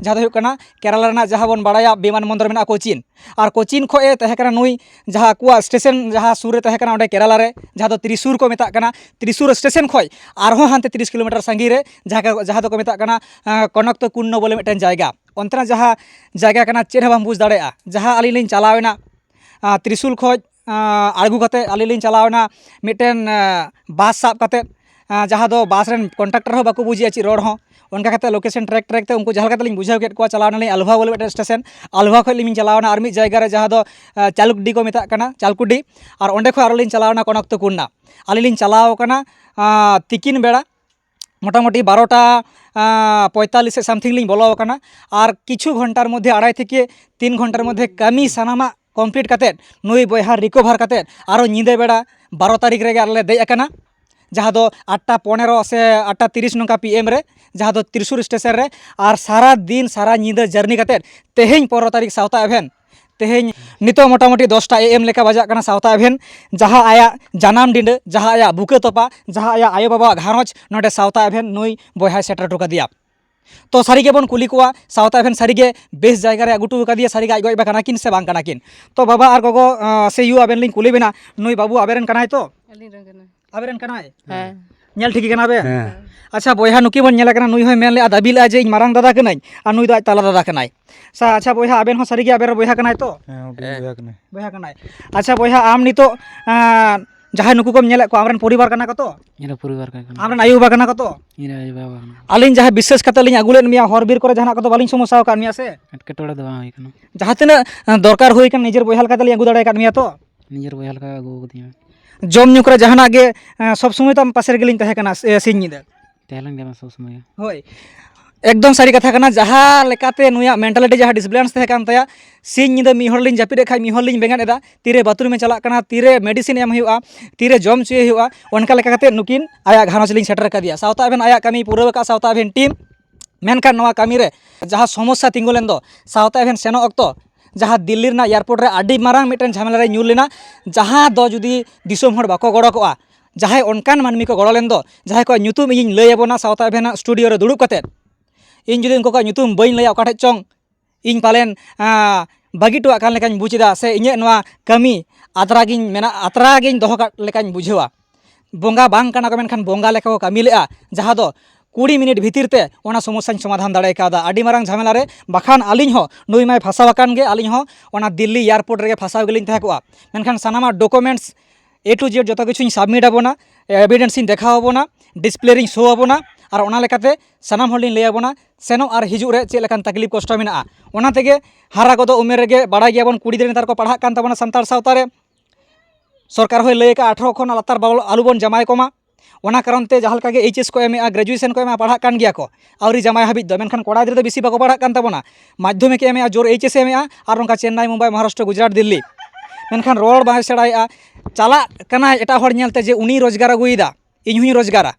ᱡᱟᱦᱟᱸ ᱫᱚ ᱦᱩᱭᱩᱜ ᱠᱟᱱᱟ ᱠᱮᱨᱟᱞᱟ ᱨᱮᱱᱟᱜ ᱡᱟᱦᱟᱸ ᱵᱚᱱ ᱵᱟᱲᱟᱭᱟ ᱵᱤᱢᱟᱱ ᱵᱚᱱᱫᱚᱨ ᱢᱮᱱᱟᱜᱼᱟ ᱠᱳᱪᱤᱱ᱾ ᱟᱨ ᱠᱳᱪᱤᱱ ᱠᱷᱚᱱ ᱮ ᱛᱟᱦᱮᱸ ᱠᱟᱱᱟ ᱱᱩᱭ, ᱡᱟᱦᱟᱸ ᱟᱠᱚᱣᱟᱜ ᱥᱴᱮᱥᱚᱱ ᱡᱟᱦᱟᱸ ᱥᱩᱨ ᱨᱮ ᱛᱟᱦᱮᱸ ᱠᱟᱱᱟ ᱚᱸᱰᱮ ᱠᱮᱨᱟᱞᱟ ᱨᱮ, ᱡᱟᱦᱟᱸ ᱫᱚ ᱛᱨᱤᱥᱩᱨ ᱠᱚ ᱢᱮᱛᱟᱜ ᱠᱟᱱᱟ, ᱛᱨᱤᱥᱩᱨ ᱥᱴᱮᱥᱚᱱ ᱠᱷᱚᱱ ᱟᱨᱦᱚᱸ ᱦᱟᱱᱛᱮ ᱛᱤᱨᱤᱥ ᱠᱤᱞᱳᱢᱤᱴᱟᱨ ᱥᱟᱺᱜᱤᱧ ᱨᱮ ᱡᱟᱦᱟᱸ ᱠᱚ, ᱡᱟᱦᱟᱸ ᱫᱚᱠᱚ ᱢᱮᱛᱟᱜ ᱠᱟᱱᱟ ᱟᱸ, ᱠᱚᱱᱚᱠᱛᱚ ᱠᱩᱱᱱᱚ ᱵᱚᱞᱮ ᱢᱤᱫᱴᱮᱱ ᱡᱟᱭᱜᱟ᱾ ᱚᱱᱛᱮᱱᱟᱜ ᱡᱟᱦᱟᱸ ᱡᱟᱭᱜᱟ ᱠᱟᱱᱟ ᱪᱮᱫ ᱦᱚᱸ ᱵᱟᱢ ᱵᱩᱡᱽ ᱫᱟᱲᱮᱭᱟᱜᱼᱟ᱾ ᱡᱟᱦᱟᱸ ᱟᱹᱞᱤᱧ ᱞᱤᱧ ᱪᱟᱞᱟᱣ ᱮᱱᱟ, ᱟᱸ, ᱛᱨᱤᱥᱩᱞ ᱠᱷᱚᱱ, ᱟᱸ, ᱟᱬᱜᱚ ᱠᱟᱛᱮ ᱟᱹᱞᱤᱧ ᱞᱤᱧ ᱪᱟᱞᱟᱣ ᱮᱱᱟ ᱢᱤᱫᱴᱮᱱ, ᱟᱸ, ᱵᱟᱥ ᱥᱟᱵ ᱠᱟᱛᱮ᱾ ᱡᱟᱦᱟᱸ ᱫᱚ ᱵᱟᱥ ᱨᱮᱱ ᱠᱚᱱᱰᱟᱠᱴᱟᱨ ᱦᱚᱸ ᱵᱟᱠᱚ ᱵᱩᱡᱮᱜᱼᱟ ᱪᱮᱫ ᱨᱚᱲ ᱦᱚᱸ᱾ ᱚᱱᱠᱟ ᱠᱟᱛᱮ ᱞᱳᱠᱮᱥᱚᱱ ᱴᱨᱮᱠ ᱴᱨᱮᱠ ᱛᱮ ᱩᱱᱠᱩ ᱡᱟᱦᱟᱸ ᱞᱮᱠᱟ ᱛᱮᱞᱤᱧ ᱵᱩᱡᱷᱟᱹᱣ ᱠᱮᱫ ᱠᱚᱣᱟ, ᱪᱟᱞᱟᱣ ᱱᱟᱞᱤᱧ ᱟᱞᱩᱣᱟ ᱵᱚᱞᱮ ᱢᱤᱫᱴᱮᱱ ᱥᱴᱮᱥᱚᱱ᱾ ᱟᱞᱩᱣᱟ ᱠᱷᱚᱱ ᱞᱤᱧ ᱪᱟᱞᱟᱣ ᱮᱱᱟ ᱟᱨ ᱢᱤᱫ ᱡᱟᱭᱜᱟ ᱨᱮ, ᱡᱟᱦᱟᱸ ᱫᱚ ᱪᱟᱞᱩᱠᱰᱤ ᱠᱚ ᱢᱮᱛᱟᱜ ᱠᱟᱱᱟ, ᱪᱟᱞᱠᱩᱰᱤ᱾ ᱟᱨ ᱚᱸᱰᱮ ᱠᱷᱚᱱ ᱟᱨᱚ ᱞᱤᱧ ᱪᱟᱞᱟᱣ ᱮᱱᱟ ᱠᱚᱱᱚᱠᱛᱚ ᱠᱩᱱᱰᱟ᱾ ᱟᱹᱞᱤᱧ ᱞᱤᱧ ᱪᱟᱞᱟᱣ ᱟᱠᱟᱱᱟ ᱛᱤᱠᱤᱱ ᱵᱮᱲᱟ, ᱢᱚᱴᱟᱢᱩᱴᱤ ᱵᱟᱨᱚᱴᱟ ᱯᱚᱸᱭᱛᱟᱞᱞᱤᱥ ᱥᱮᱫ ᱥᱟᱢᱛᱷᱤᱝ ᱞᱤᱧ ᱵᱚᱞᱚ ᱟᱠᱟᱱᱟ᱾ ᱟᱨ ᱠᱤᱪᱷᱩ ᱜᱷᱚᱱᱴᱟᱨ ᱢᱚᱫᱽᱫᱷᱮ, ᱟᱲᱟᱭ ᱛᱷᱮᱠᱮ ᱛᱤᱱ ᱜᱷᱚᱱᱴᱟᱨ ᱢᱚᱫᱽᱫᱷᱮ ᱠᱟᱹᱢᱤ ᱥᱟᱱᱟᱢᱟᱜ ᱠᱚᱢᱯᱞᱤᱴ ᱠᱟᱛᱮᱫ, ᱱᱩᱭ ᱵᱚᱭᱦᱟ ᱨᱤᱠᱳᱵᱷᱟᱨ ᱠᱟᱛᱮᱫ, ᱟᱨᱚ ᱧᱤᱫᱟᱹ ᱵᱮᱲᱟ ᱵᱟᱨᱚ ᱛᱟᱹᱨᱤᱠᱷ ᱨᱮᱜᱮ ᱟᱞᱮ ᱞᱮ ᱫᱮᱡ ᱟᱠᱟᱱᱟ, ᱡᱟᱦᱟᱸ ᱫᱚ ᱟᱴᱴᱟ ᱯᱚᱱᱮᱨᱚ ᱥᱮ ᱟᱴᱴᱟ ᱛᱤᱨᱤᱥ ᱱᱚᱝᱠᱟ ᱯᱤ ᱮᱢ ᱨᱮ, ᱡᱟᱦᱟᱸ ᱫᱚ ᱛᱨᱤᱥᱩᱨ ᱥᱴᱮᱥᱚᱱ ᱨᱮ᱾ ᱟᱨ ᱥᱟᱨᱟ ᱫᱤᱱ ᱥᱟᱨᱟ ᱧᱤᱫᱟᱹ ᱡᱟᱨᱱᱤ ᱠᱟᱛᱮᱫ ᱛᱮᱦᱮᱧ ᱯᱚᱱᱨᱚ ᱛᱟᱹᱨᱤᱠᱷ ᱥᱟᱶᱛᱟ ᱮᱵᱷᱮᱱ, ᱛᱮᱦᱮᱧ ᱱᱤᱛᱚᱜ ᱢᱚᱴᱟᱢᱩᱴᱤ ᱫᱚᱥᱴᱟ ᱮ ᱮᱢ ᱞᱮᱠᱟ ᱵᱟᱡᱟᱜ ᱠᱟᱱᱟ ᱥᱟᱶᱛᱟ ᱮᱵᱷᱮᱱ, ᱡᱟᱦᱟᱸ ᱟᱭᱟᱜ ᱡᱟᱱᱟᱢ ᱰᱤᱸᱰᱟᱹ, ᱡᱟᱦᱟᱸ ᱟᱭᱟᱜ ᱵᱩᱠᱟᱹ ᱛᱚᱯᱟ, ᱡᱟᱦᱟᱸ ᱟᱭᱟᱜ ᱟᱭᱳᱼᱵᱟᱵᱟᱣᱟᱜ ᱜᱷᱟᱨᱚᱸᱡᱽ, ᱱᱚᱰᱮ ᱥᱟᱶᱛᱟ ᱮᱵᱷᱮᱱ ᱱᱩᱭ ᱵᱚᱭᱦᱟᱭ ᱥᱮᱴᱮᱨ ᱦᱚᱴᱚ ᱠᱟᱫᱮᱭᱟ᱾ ᱛᱚ ᱥᱟᱹᱨᱤ ᱜᱮᱵᱚᱱ ᱠᱩᱞᱤ ᱠᱚᱣᱟ, ᱥᱟᱶᱛᱟ ᱮᱵᱷᱮᱱ ᱥᱟᱹᱨᱤ ᱜᱮ ᱵᱮᱥ ᱡᱟᱭᱜᱟ ᱨᱮ ᱟᱹᱜᱩ ᱦᱚᱴᱚ ᱟᱠᱟᱫᱮᱭᱟ, ᱥᱟᱹᱨᱤ ᱜᱮ ᱟᱡ ᱜᱚ ᱟᱡ ᱵᱟ ᱠᱟᱱᱟ ᱠᱤᱱ ᱥᱮ ᱵᱟᱝ ᱠᱟᱱᱟ ᱠᱤᱱ? ᱛᱚ ᱵᱟᱵᱟ ᱟᱨ ᱜᱚᱜᱚ, ᱟᱸ, ᱥᱮ ᱭᱩ, ᱟᱵᱮᱱ ᱞᱤᱧ ᱠᱩᱞᱤ ᱵᱮᱱᱟ, ᱱᱩᱭ ᱵᱟᱹᱵᱩ ᱟᱵᱮᱱ ᱨᱮᱱ ᱠᱟᱱᱟᱭ ᱛᱚ? ᱟᱹᱞᱤᱧ ᱨᱮᱱ ᱠᱟᱱᱟᱭ᱾ ᱟᱵᱮᱱ ᱨᱮᱱ ᱠᱟᱱᱟᱭ? ᱦᱮᱸ᱾ ᱧᱮᱞ ᱴᱷᱤᱠ ᱠᱟᱱᱟ ᱵᱮᱱ? ᱦᱮᱸ᱾ ᱟᱪᱪᱷᱟ ᱵᱚᱭᱦᱟ, ᱱᱩᱠᱤᱱ ᱵᱚᱱ ᱧᱮᱞᱮ ᱠᱟᱱᱟ, ᱱᱩᱭ ᱦᱚᱸᱭ ᱢᱮᱱ ᱞᱮᱫᱼᱟ, ᱫᱟᱹᱵᱤ ᱞᱮᱫᱼᱟ ᱡᱮ ᱤᱧ ᱢᱟᱨᱟᱝ ᱫᱟᱫᱟ ᱠᱟᱹᱱᱟᱹᱧ, ᱟᱨ ᱱᱩᱭ ᱫᱚ ᱟᱡ ᱛᱟᱞᱟ ᱫᱟᱫᱟ ᱠᱟᱱᱟᱭ᱾ ᱥᱟ-, ᱟᱪᱪᱷᱟ ᱵᱚᱭᱦᱟ, ᱟᱵᱮᱱ ᱦᱚᱸ ᱥᱟᱹᱨᱤ ᱜᱮ ᱟᱵᱮᱱ ᱨᱮᱱ ᱵᱚᱭᱦᱟ ᱠᱟᱱᱟᱭ ᱛᱚ? ᱦᱮᱸ, ᱦᱩᱰᱤᱧ ᱦᱮᱸ᱾ ᱵᱚᱭᱦᱟ ᱠᱟᱱᱟᱭ᱾ ᱵᱚᱭᱦᱟ ᱠᱟᱱᱟᱭ᱾ ᱟᱪᱪᱷᱟ ᱵᱚᱭᱦᱟ, ᱟᱢ ᱱᱤᱛᱚᱜ, ᱟᱸ, ᱡᱟᱦᱟᱸᱭ ᱱᱩᱠᱩ ᱠᱚᱢ ᱧᱮᱞᱮᱫ ᱠᱚᱣᱟ, ᱟᱢ ᱨᱮᱱ ᱯᱚᱨᱤᱵᱟᱨ ᱠᱟᱱᱟ ᱠᱚ ᱛᱚ? ᱤᱧ ᱨᱮᱱ ᱯᱚᱨᱤᱵᱟᱨ ᱠᱟᱱᱟ ᱠᱚ᱾ ᱟᱢ ᱨᱮᱱ ᱟᱭᱳ ᱵᱟᱵᱟ ᱠᱟᱱᱟ ᱠᱚ ᱛᱚ? ᱤᱧ ᱨᱮᱱ ᱟᱭᱳ ᱵᱟᱵᱟ ᱠᱟᱱᱟ ᱠᱚ᱾ ᱟᱹᱞᱤᱧ ᱡᱟᱦᱟᱸ ᱵᱤᱥᱥᱟᱹᱥ ᱠᱟᱛᱮ ᱞᱤᱧ ᱟᱹᱜᱩ ᱞᱮᱫ ᱢᱮᱭᱟ, ᱦᱚᱨ ᱵᱤᱨ ᱠᱚᱨᱮ ᱡᱟᱦᱟᱱᱟᱜ ᱠᱚᱫᱚ ᱵᱟᱹᱞᱤᱧ ᱥᱚᱢᱚᱥᱥᱟ ᱟᱠᱟᱫ ᱢᱮᱭᱟ ᱥᱮ? ᱮᱴᱠᱮᱴᱚᱬᱮ ᱫᱚ ᱵᱟᱝ ᱦᱩᱭ ᱠᱟᱱᱟ᱾ ᱡᱟᱦᱟᱸ ᱛᱤᱱᱟᱹᱜ, ᱟᱸ, ᱫᱚᱨᱠᱟᱨ ᱦᱩᱭ ᱠᱟᱱ, ᱱᱤᱡᱮᱨ ᱵᱚᱭᱦᱟ ᱞᱮᱠᱟ ᱛᱮᱞᱤᱧ ᱟᱹᱜᱩ ᱫᱟᱲᱮ ᱟᱠᱟᱫ ᱢᱮᱭᱟ ᱛᱚ? ᱱᱤᱡᱮᱨ ᱵᱚᱭᱦᱟ ᱞᱮᱠᱟ ᱟᱹᱜᱩ ᱟᱠᱟᱫᱤᱧᱟ᱾ ᱡᱚᱢ ᱧᱩ ᱠᱚᱨᱮ ᱡᱟᱦᱟᱱᱟᱜ ᱜᱮ, ᱮᱸ, ᱥᱚᱵᱽ ᱥᱚᱢᱚᱭ ᱛᱚ ᱟᱢ ᱯᱟᱥᱮ ᱨᱮᱜᱮ ᱞᱤᱧ ᱛᱟᱦᱮᱸ ᱠᱟᱱᱟ, ᱥᱮ-, ᱥᱤᱧ ᱧᱤᱫᱟᱹ᱾ ᱛᱟᱦᱮᱸ ᱞᱮᱱ ᱜᱮᱭᱟ ᱵᱮᱱ ᱥᱚᱵᱽ ᱥᱚᱢᱚᱭ ᱜᱮ᱾ ᱦᱳᱭ, ᱮᱠᱫᱚᱢ ᱥᱟᱹᱨᱤ ᱠᱟᱛᱷᱟ ᱠᱟᱱᱟ᱾ ᱡᱟᱦᱟᱸ ᱞᱮᱠᱟᱛᱮ ᱱᱩᱭᱟᱜ mentality ᱡᱟᱦᱟᱸ disbalance ᱛᱟᱦᱮᱸ ᱠᱟᱱ ᱛᱟᱭᱟ, ᱥᱤᱧ ᱧᱤᱫᱟᱹ ᱢᱤᱫ ᱦᱚᱲ ᱞᱤᱧ ᱡᱟᱹᱯᱤᱫ ᱮᱫ ᱠᱷᱟᱡ ᱢᱤᱫ ᱦᱚᱲ ᱞᱤᱧ ᱵᱮᱸᱜᱮᱫ ᱮᱫᱟ, ᱛᱤᱨᱮ ᱵᱟᱛᱷᱨᱩᱢᱮ ᱪᱟᱞᱟᱜ ᱠᱟᱱᱟ, ᱛᱤᱨᱮ medicine ᱮᱢ ᱦᱩᱭᱩᱜᱼᱟ, ᱛᱤᱨᱮ ᱡᱚᱢ ᱦᱚᱪᱚᱭᱮ ᱦᱩᱭᱩᱜᱼᱟ, ᱚᱱᱠᱟ ᱞᱮᱠᱟ ᱠᱟᱛᱮ ᱱᱩᱠᱤᱱ ᱟᱭᱟᱜ ᱜᱷᱟᱨᱚᱸᱡᱽ ᱞᱤᱧ ᱥᱮᱴᱮᱨ ᱠᱟᱫᱮᱭᱟ᱾ ᱥᱟᱶᱛᱟ ᱮᱵᱷᱮᱱ ᱟᱭᱟᱜ ᱠᱟᱹᱢᱤ ᱯᱩᱨᱟᱹᱣ ᱟᱠᱟᱫ, ᱥᱟᱶᱛᱟ ᱮᱵᱷᱮᱱ team᱾ ᱢᱮᱱᱠᱷᱟᱱ ᱱᱚᱣᱟ ᱠᱟᱹᱢᱤ ᱨᱮ ᱡᱟᱦᱟᱸ ᱥᱚᱢᱚᱥᱥᱟ ᱛᱤᱸᱜᱩ ᱞᱮᱱ ᱫᱚ, ᱥᱟᱶᱛᱟ ᱮᱵᱷᱮᱱ ᱥᱮᱱᱚᱜ ᱚᱠᱛᱚ ᱡᱟᱦᱟᱸ ᱫᱤᱞᱞᱤ ᱨᱮᱱᱟᱜ airport ᱨᱮ ᱟᱹᱰᱤ ᱢᱟᱨᱟᱝ ᱢᱤᱫᱴᱮᱱ ᱡᱷᱟᱢᱮᱞᱟ ᱨᱮ ᱧᱩᱨ ᱞᱮᱱᱟ, ᱡᱟᱦᱟᱸ ᱫᱚ ᱡᱩᱫᱤ ᱫᱤᱥᱚᱢ ᱦᱚᱲ ᱵᱟᱠᱚ ᱜᱚᱲᱚ ᱠᱚᱜᱼᱟ, ᱡᱟᱦᱟᱸᱭ ᱚᱱᱠᱟᱱ ᱢᱟᱹᱱᱢᱤ ᱠᱚ ᱜᱚᱲᱚ ᱞᱮᱱ ᱫᱚ, ᱡᱟᱦᱟᱸᱭ ᱠᱚᱣᱟᱜ ᱧᱩᱛᱩᱢ ᱤᱧᱤᱧ ᱞᱟᱹᱭ ᱟᱵᱚᱱᱟ ᱥᱟᱶᱛᱟ ᱮᱵᱷᱮᱱᱟᱜ studio ᱨᱮ ᱫᱩᱲᱩᱵ ᱠᱟᱛᱮᱫ, ᱤᱧ ᱡᱩᱫᱤ ᱩᱱᱠᱩ ᱠᱚᱣᱟᱜ ᱧᱩᱛᱩᱢ ᱵᱟᱹᱧ ᱞᱟᱹᱭᱟ, ᱚᱠᱟ ᱴᱷᱮᱡ ᱪᱚᱝ ᱤᱧ ᱯᱟᱞᱮᱱ, ᱟᱸ, ᱵᱟᱹᱜᱤ ᱦᱚᱴᱚᱣᱟᱜ ᱠᱟᱱ ᱞᱮᱠᱟᱧ ᱵᱩᱡᱽ ᱮᱫᱟ, ᱥᱮ ᱤᱧᱟᱹᱜ ᱱᱚᱣᱟ ᱠᱟᱹᱢᱤ ᱟᱛᱨᱟ ᱜᱤᱧ ᱢᱮᱱᱟ, ᱟᱛᱨᱟ ᱜᱤᱧ ᱫᱚᱦᱚ ᱠᱟᱜ ᱞᱮᱠᱟᱧ ᱵᱩᱡᱷᱟᱹᱣᱟ᱾ ᱵᱚᱸᱜᱟ ᱵᱟᱝ ᱠᱟᱱᱟ ᱠᱚ, ᱢᱮᱱᱠᱷᱟᱱ ᱵᱚᱸᱜᱟ ᱞᱮᱠᱟ ᱠᱚ ᱠᱟᱹᱢᱤ ᱞᱮᱜᱼᱟ, ᱡᱟᱦᱟᱸ ᱫᱚ ᱠᱩᱲᱤ ᱢᱤᱱᱤᱴ ᱵᱷᱤᱛᱤᱨ ᱛᱮ ᱚᱱᱟ ᱥᱚᱢᱚᱥᱥᱟᱧ ᱥᱚᱢᱟᱫᱷᱟᱱ ᱫᱟᱲᱮ ᱠᱟᱣᱫᱟ᱾ ᱟᱹᱰᱤ ᱢᱟᱨᱟᱝ ᱡᱷᱟᱢᱮᱞᱟ ᱨᱮ, ᱵᱟᱠᱷᱟᱱ ᱟᱹᱞᱤᱧ ᱦᱚᱸ, ᱱᱩᱭ ᱢᱟᱭ ᱯᱷᱟᱸᱥᱟᱣ ᱟᱠᱟᱱ ᱜᱮ, ᱟᱹᱞᱤᱧ ᱦᱚᱸ ᱚᱱᱟ ᱫᱤᱞᱞᱤ airport ᱨᱮᱜᱮ ᱯᱷᱟᱸᱥᱟᱣ ᱜᱮᱞᱤᱧ ᱛᱟᱦᱮᱸ ᱠᱚᱜᱼᱟ᱾ ᱢᱮᱱᱠᱷᱟᱱ ᱥᱟᱱᱟᱢᱟᱜ documents A to Z ᱡᱚᱛᱚ ᱠᱤᱪᱷᱩᱧ submit ᱟᱵᱚᱱᱟ᱾ ᱮᱵᱷᱤᱰᱮᱱᱥ ᱤᱧ ᱫᱮᱠᱷᱟᱣ ᱟᱵᱚᱱᱟ, ᱰᱤᱥᱯᱞᱮ ᱨᱤᱧ ᱥᱳ ᱟᱵᱚᱱᱟ, ᱟᱨ ᱚᱱᱟ ᱞᱮᱠᱟᱛᱮ ᱥᱟᱱᱟᱢ ᱦᱚᱲ ᱞᱤᱧ ᱞᱟᱹᱭ ᱟᱵᱚᱱᱟ ᱥᱮᱱᱚᱜ ᱟᱨ ᱦᱤᱡᱩᱜ ᱨᱮ ᱪᱮᱫ ᱞᱮᱠᱟᱱ ᱛᱟᱠᱞᱤᱯ ᱠᱚᱥᱴᱚ ᱢᱮᱱᱟᱜᱼᱟ᱾ ᱚᱱᱟ ᱛᱮᱜᱮ ᱦᱟᱨᱟ ᱠᱚᱫᱚ ᱩᱢᱮᱨ ᱨᱮᱜᱮ, ᱵᱟᱲᱟᱭ ᱜᱮᱭᱟᱵᱚᱱ, ᱠᱩᱲᱤ ᱜᱤᱫᱽᱨᱟᱹ ᱱᱮᱛᱟᱨ ᱠᱚ ᱯᱟᱲᱦᱟᱜ ᱠᱟᱱ ᱛᱟᱵᱚᱱᱟ ᱥᱟᱱᱛᱟᱲ ᱥᱟᱶᱛᱟ ᱨᱮ᱾ ᱥᱚᱨᱠᱟᱨ ᱦᱚᱸᱭ ᱞᱟᱹᱭ ᱟᱠᱟᱫᱼᱟ, ᱟᱴᱷᱨᱚ ᱠᱷᱚᱱ ᱞᱟᱛᱟᱨ ᱵᱟᱵᱚ-, ᱟᱞᱚᱵᱚᱱ ᱡᱟᱶᱟᱭ ᱠᱚᱢᱟ᱾ ᱚᱱᱟ ᱠᱟᱨᱚᱱ ᱛᱮ ᱡᱟᱦᱟᱸ ᱞᱮᱠᱟ ᱜᱮ ᱮᱭᱤᱪ ᱮᱥ ᱠᱚ ᱮᱢᱮᱜᱼᱟ, ᱜᱨᱮᱡᱩᱭᱮᱥᱚᱱ ᱠᱚ ᱮᱢᱮᱜᱼᱟ, ᱯᱟᱲᱦᱟᱜ ᱠᱟᱱ ᱜᱮᱭᱟ ᱠᱚ, ᱟᱹᱣᱨᱤ ᱡᱟᱶᱟᱭ ᱦᱟᱹᱵᱤᱡ ᱫᱚ᱾ ᱢᱮᱱᱠᱷᱟᱱ ᱠᱚᱲᱟ ᱜᱤᱫᱽᱨᱟᱹ ᱫᱚ ᱵᱮᱥᱤ ᱵᱟᱠᱚ ᱯᱟᱲᱦᱟᱜ ᱠᱟᱱ ᱛᱟᱵᱚᱱᱟ᱾ ᱢᱟᱫᱽᱫᱷᱚᱢᱤᱠ ᱮ ᱮᱢᱮᱜᱼᱟ, ᱡᱳᱨ ᱮᱭᱤᱪ ᱮᱥ ᱮ ᱮᱢᱮᱜᱼᱟ, ᱟᱨ ᱱᱚᱝᱠᱟ ᱪᱮᱱᱱᱟᱭ, ᱢᱩᱢᱵᱟᱭ, ᱢᱚᱦᱟᱨᱟᱥᱴᱨᱚ, ᱜᱩᱡᱽᱨᱟᱴ, ᱫᱤᱞᱞᱤ᱾ ᱢᱮᱱᱠᱷᱟᱱ ᱨᱚᱲ ᱵᱟᱭ ᱥᱮᱬᱟᱭᱮᱜᱼᱟ, ᱪᱟᱞᱟᱜ ᱠᱟᱱᱟᱭ ᱮᱴᱟᱜ ᱦᱚᱲ ᱧᱮᱞᱛᱮ ᱡᱮ ᱩᱱᱤ ᱨᱳᱡᱽᱜᱟᱨ ᱟᱹᱜᱩᱭᱮᱫᱟ, ᱤᱧ ᱦᱚᱸᱧ ᱨᱳᱡᱽᱜᱟᱨᱟ᱾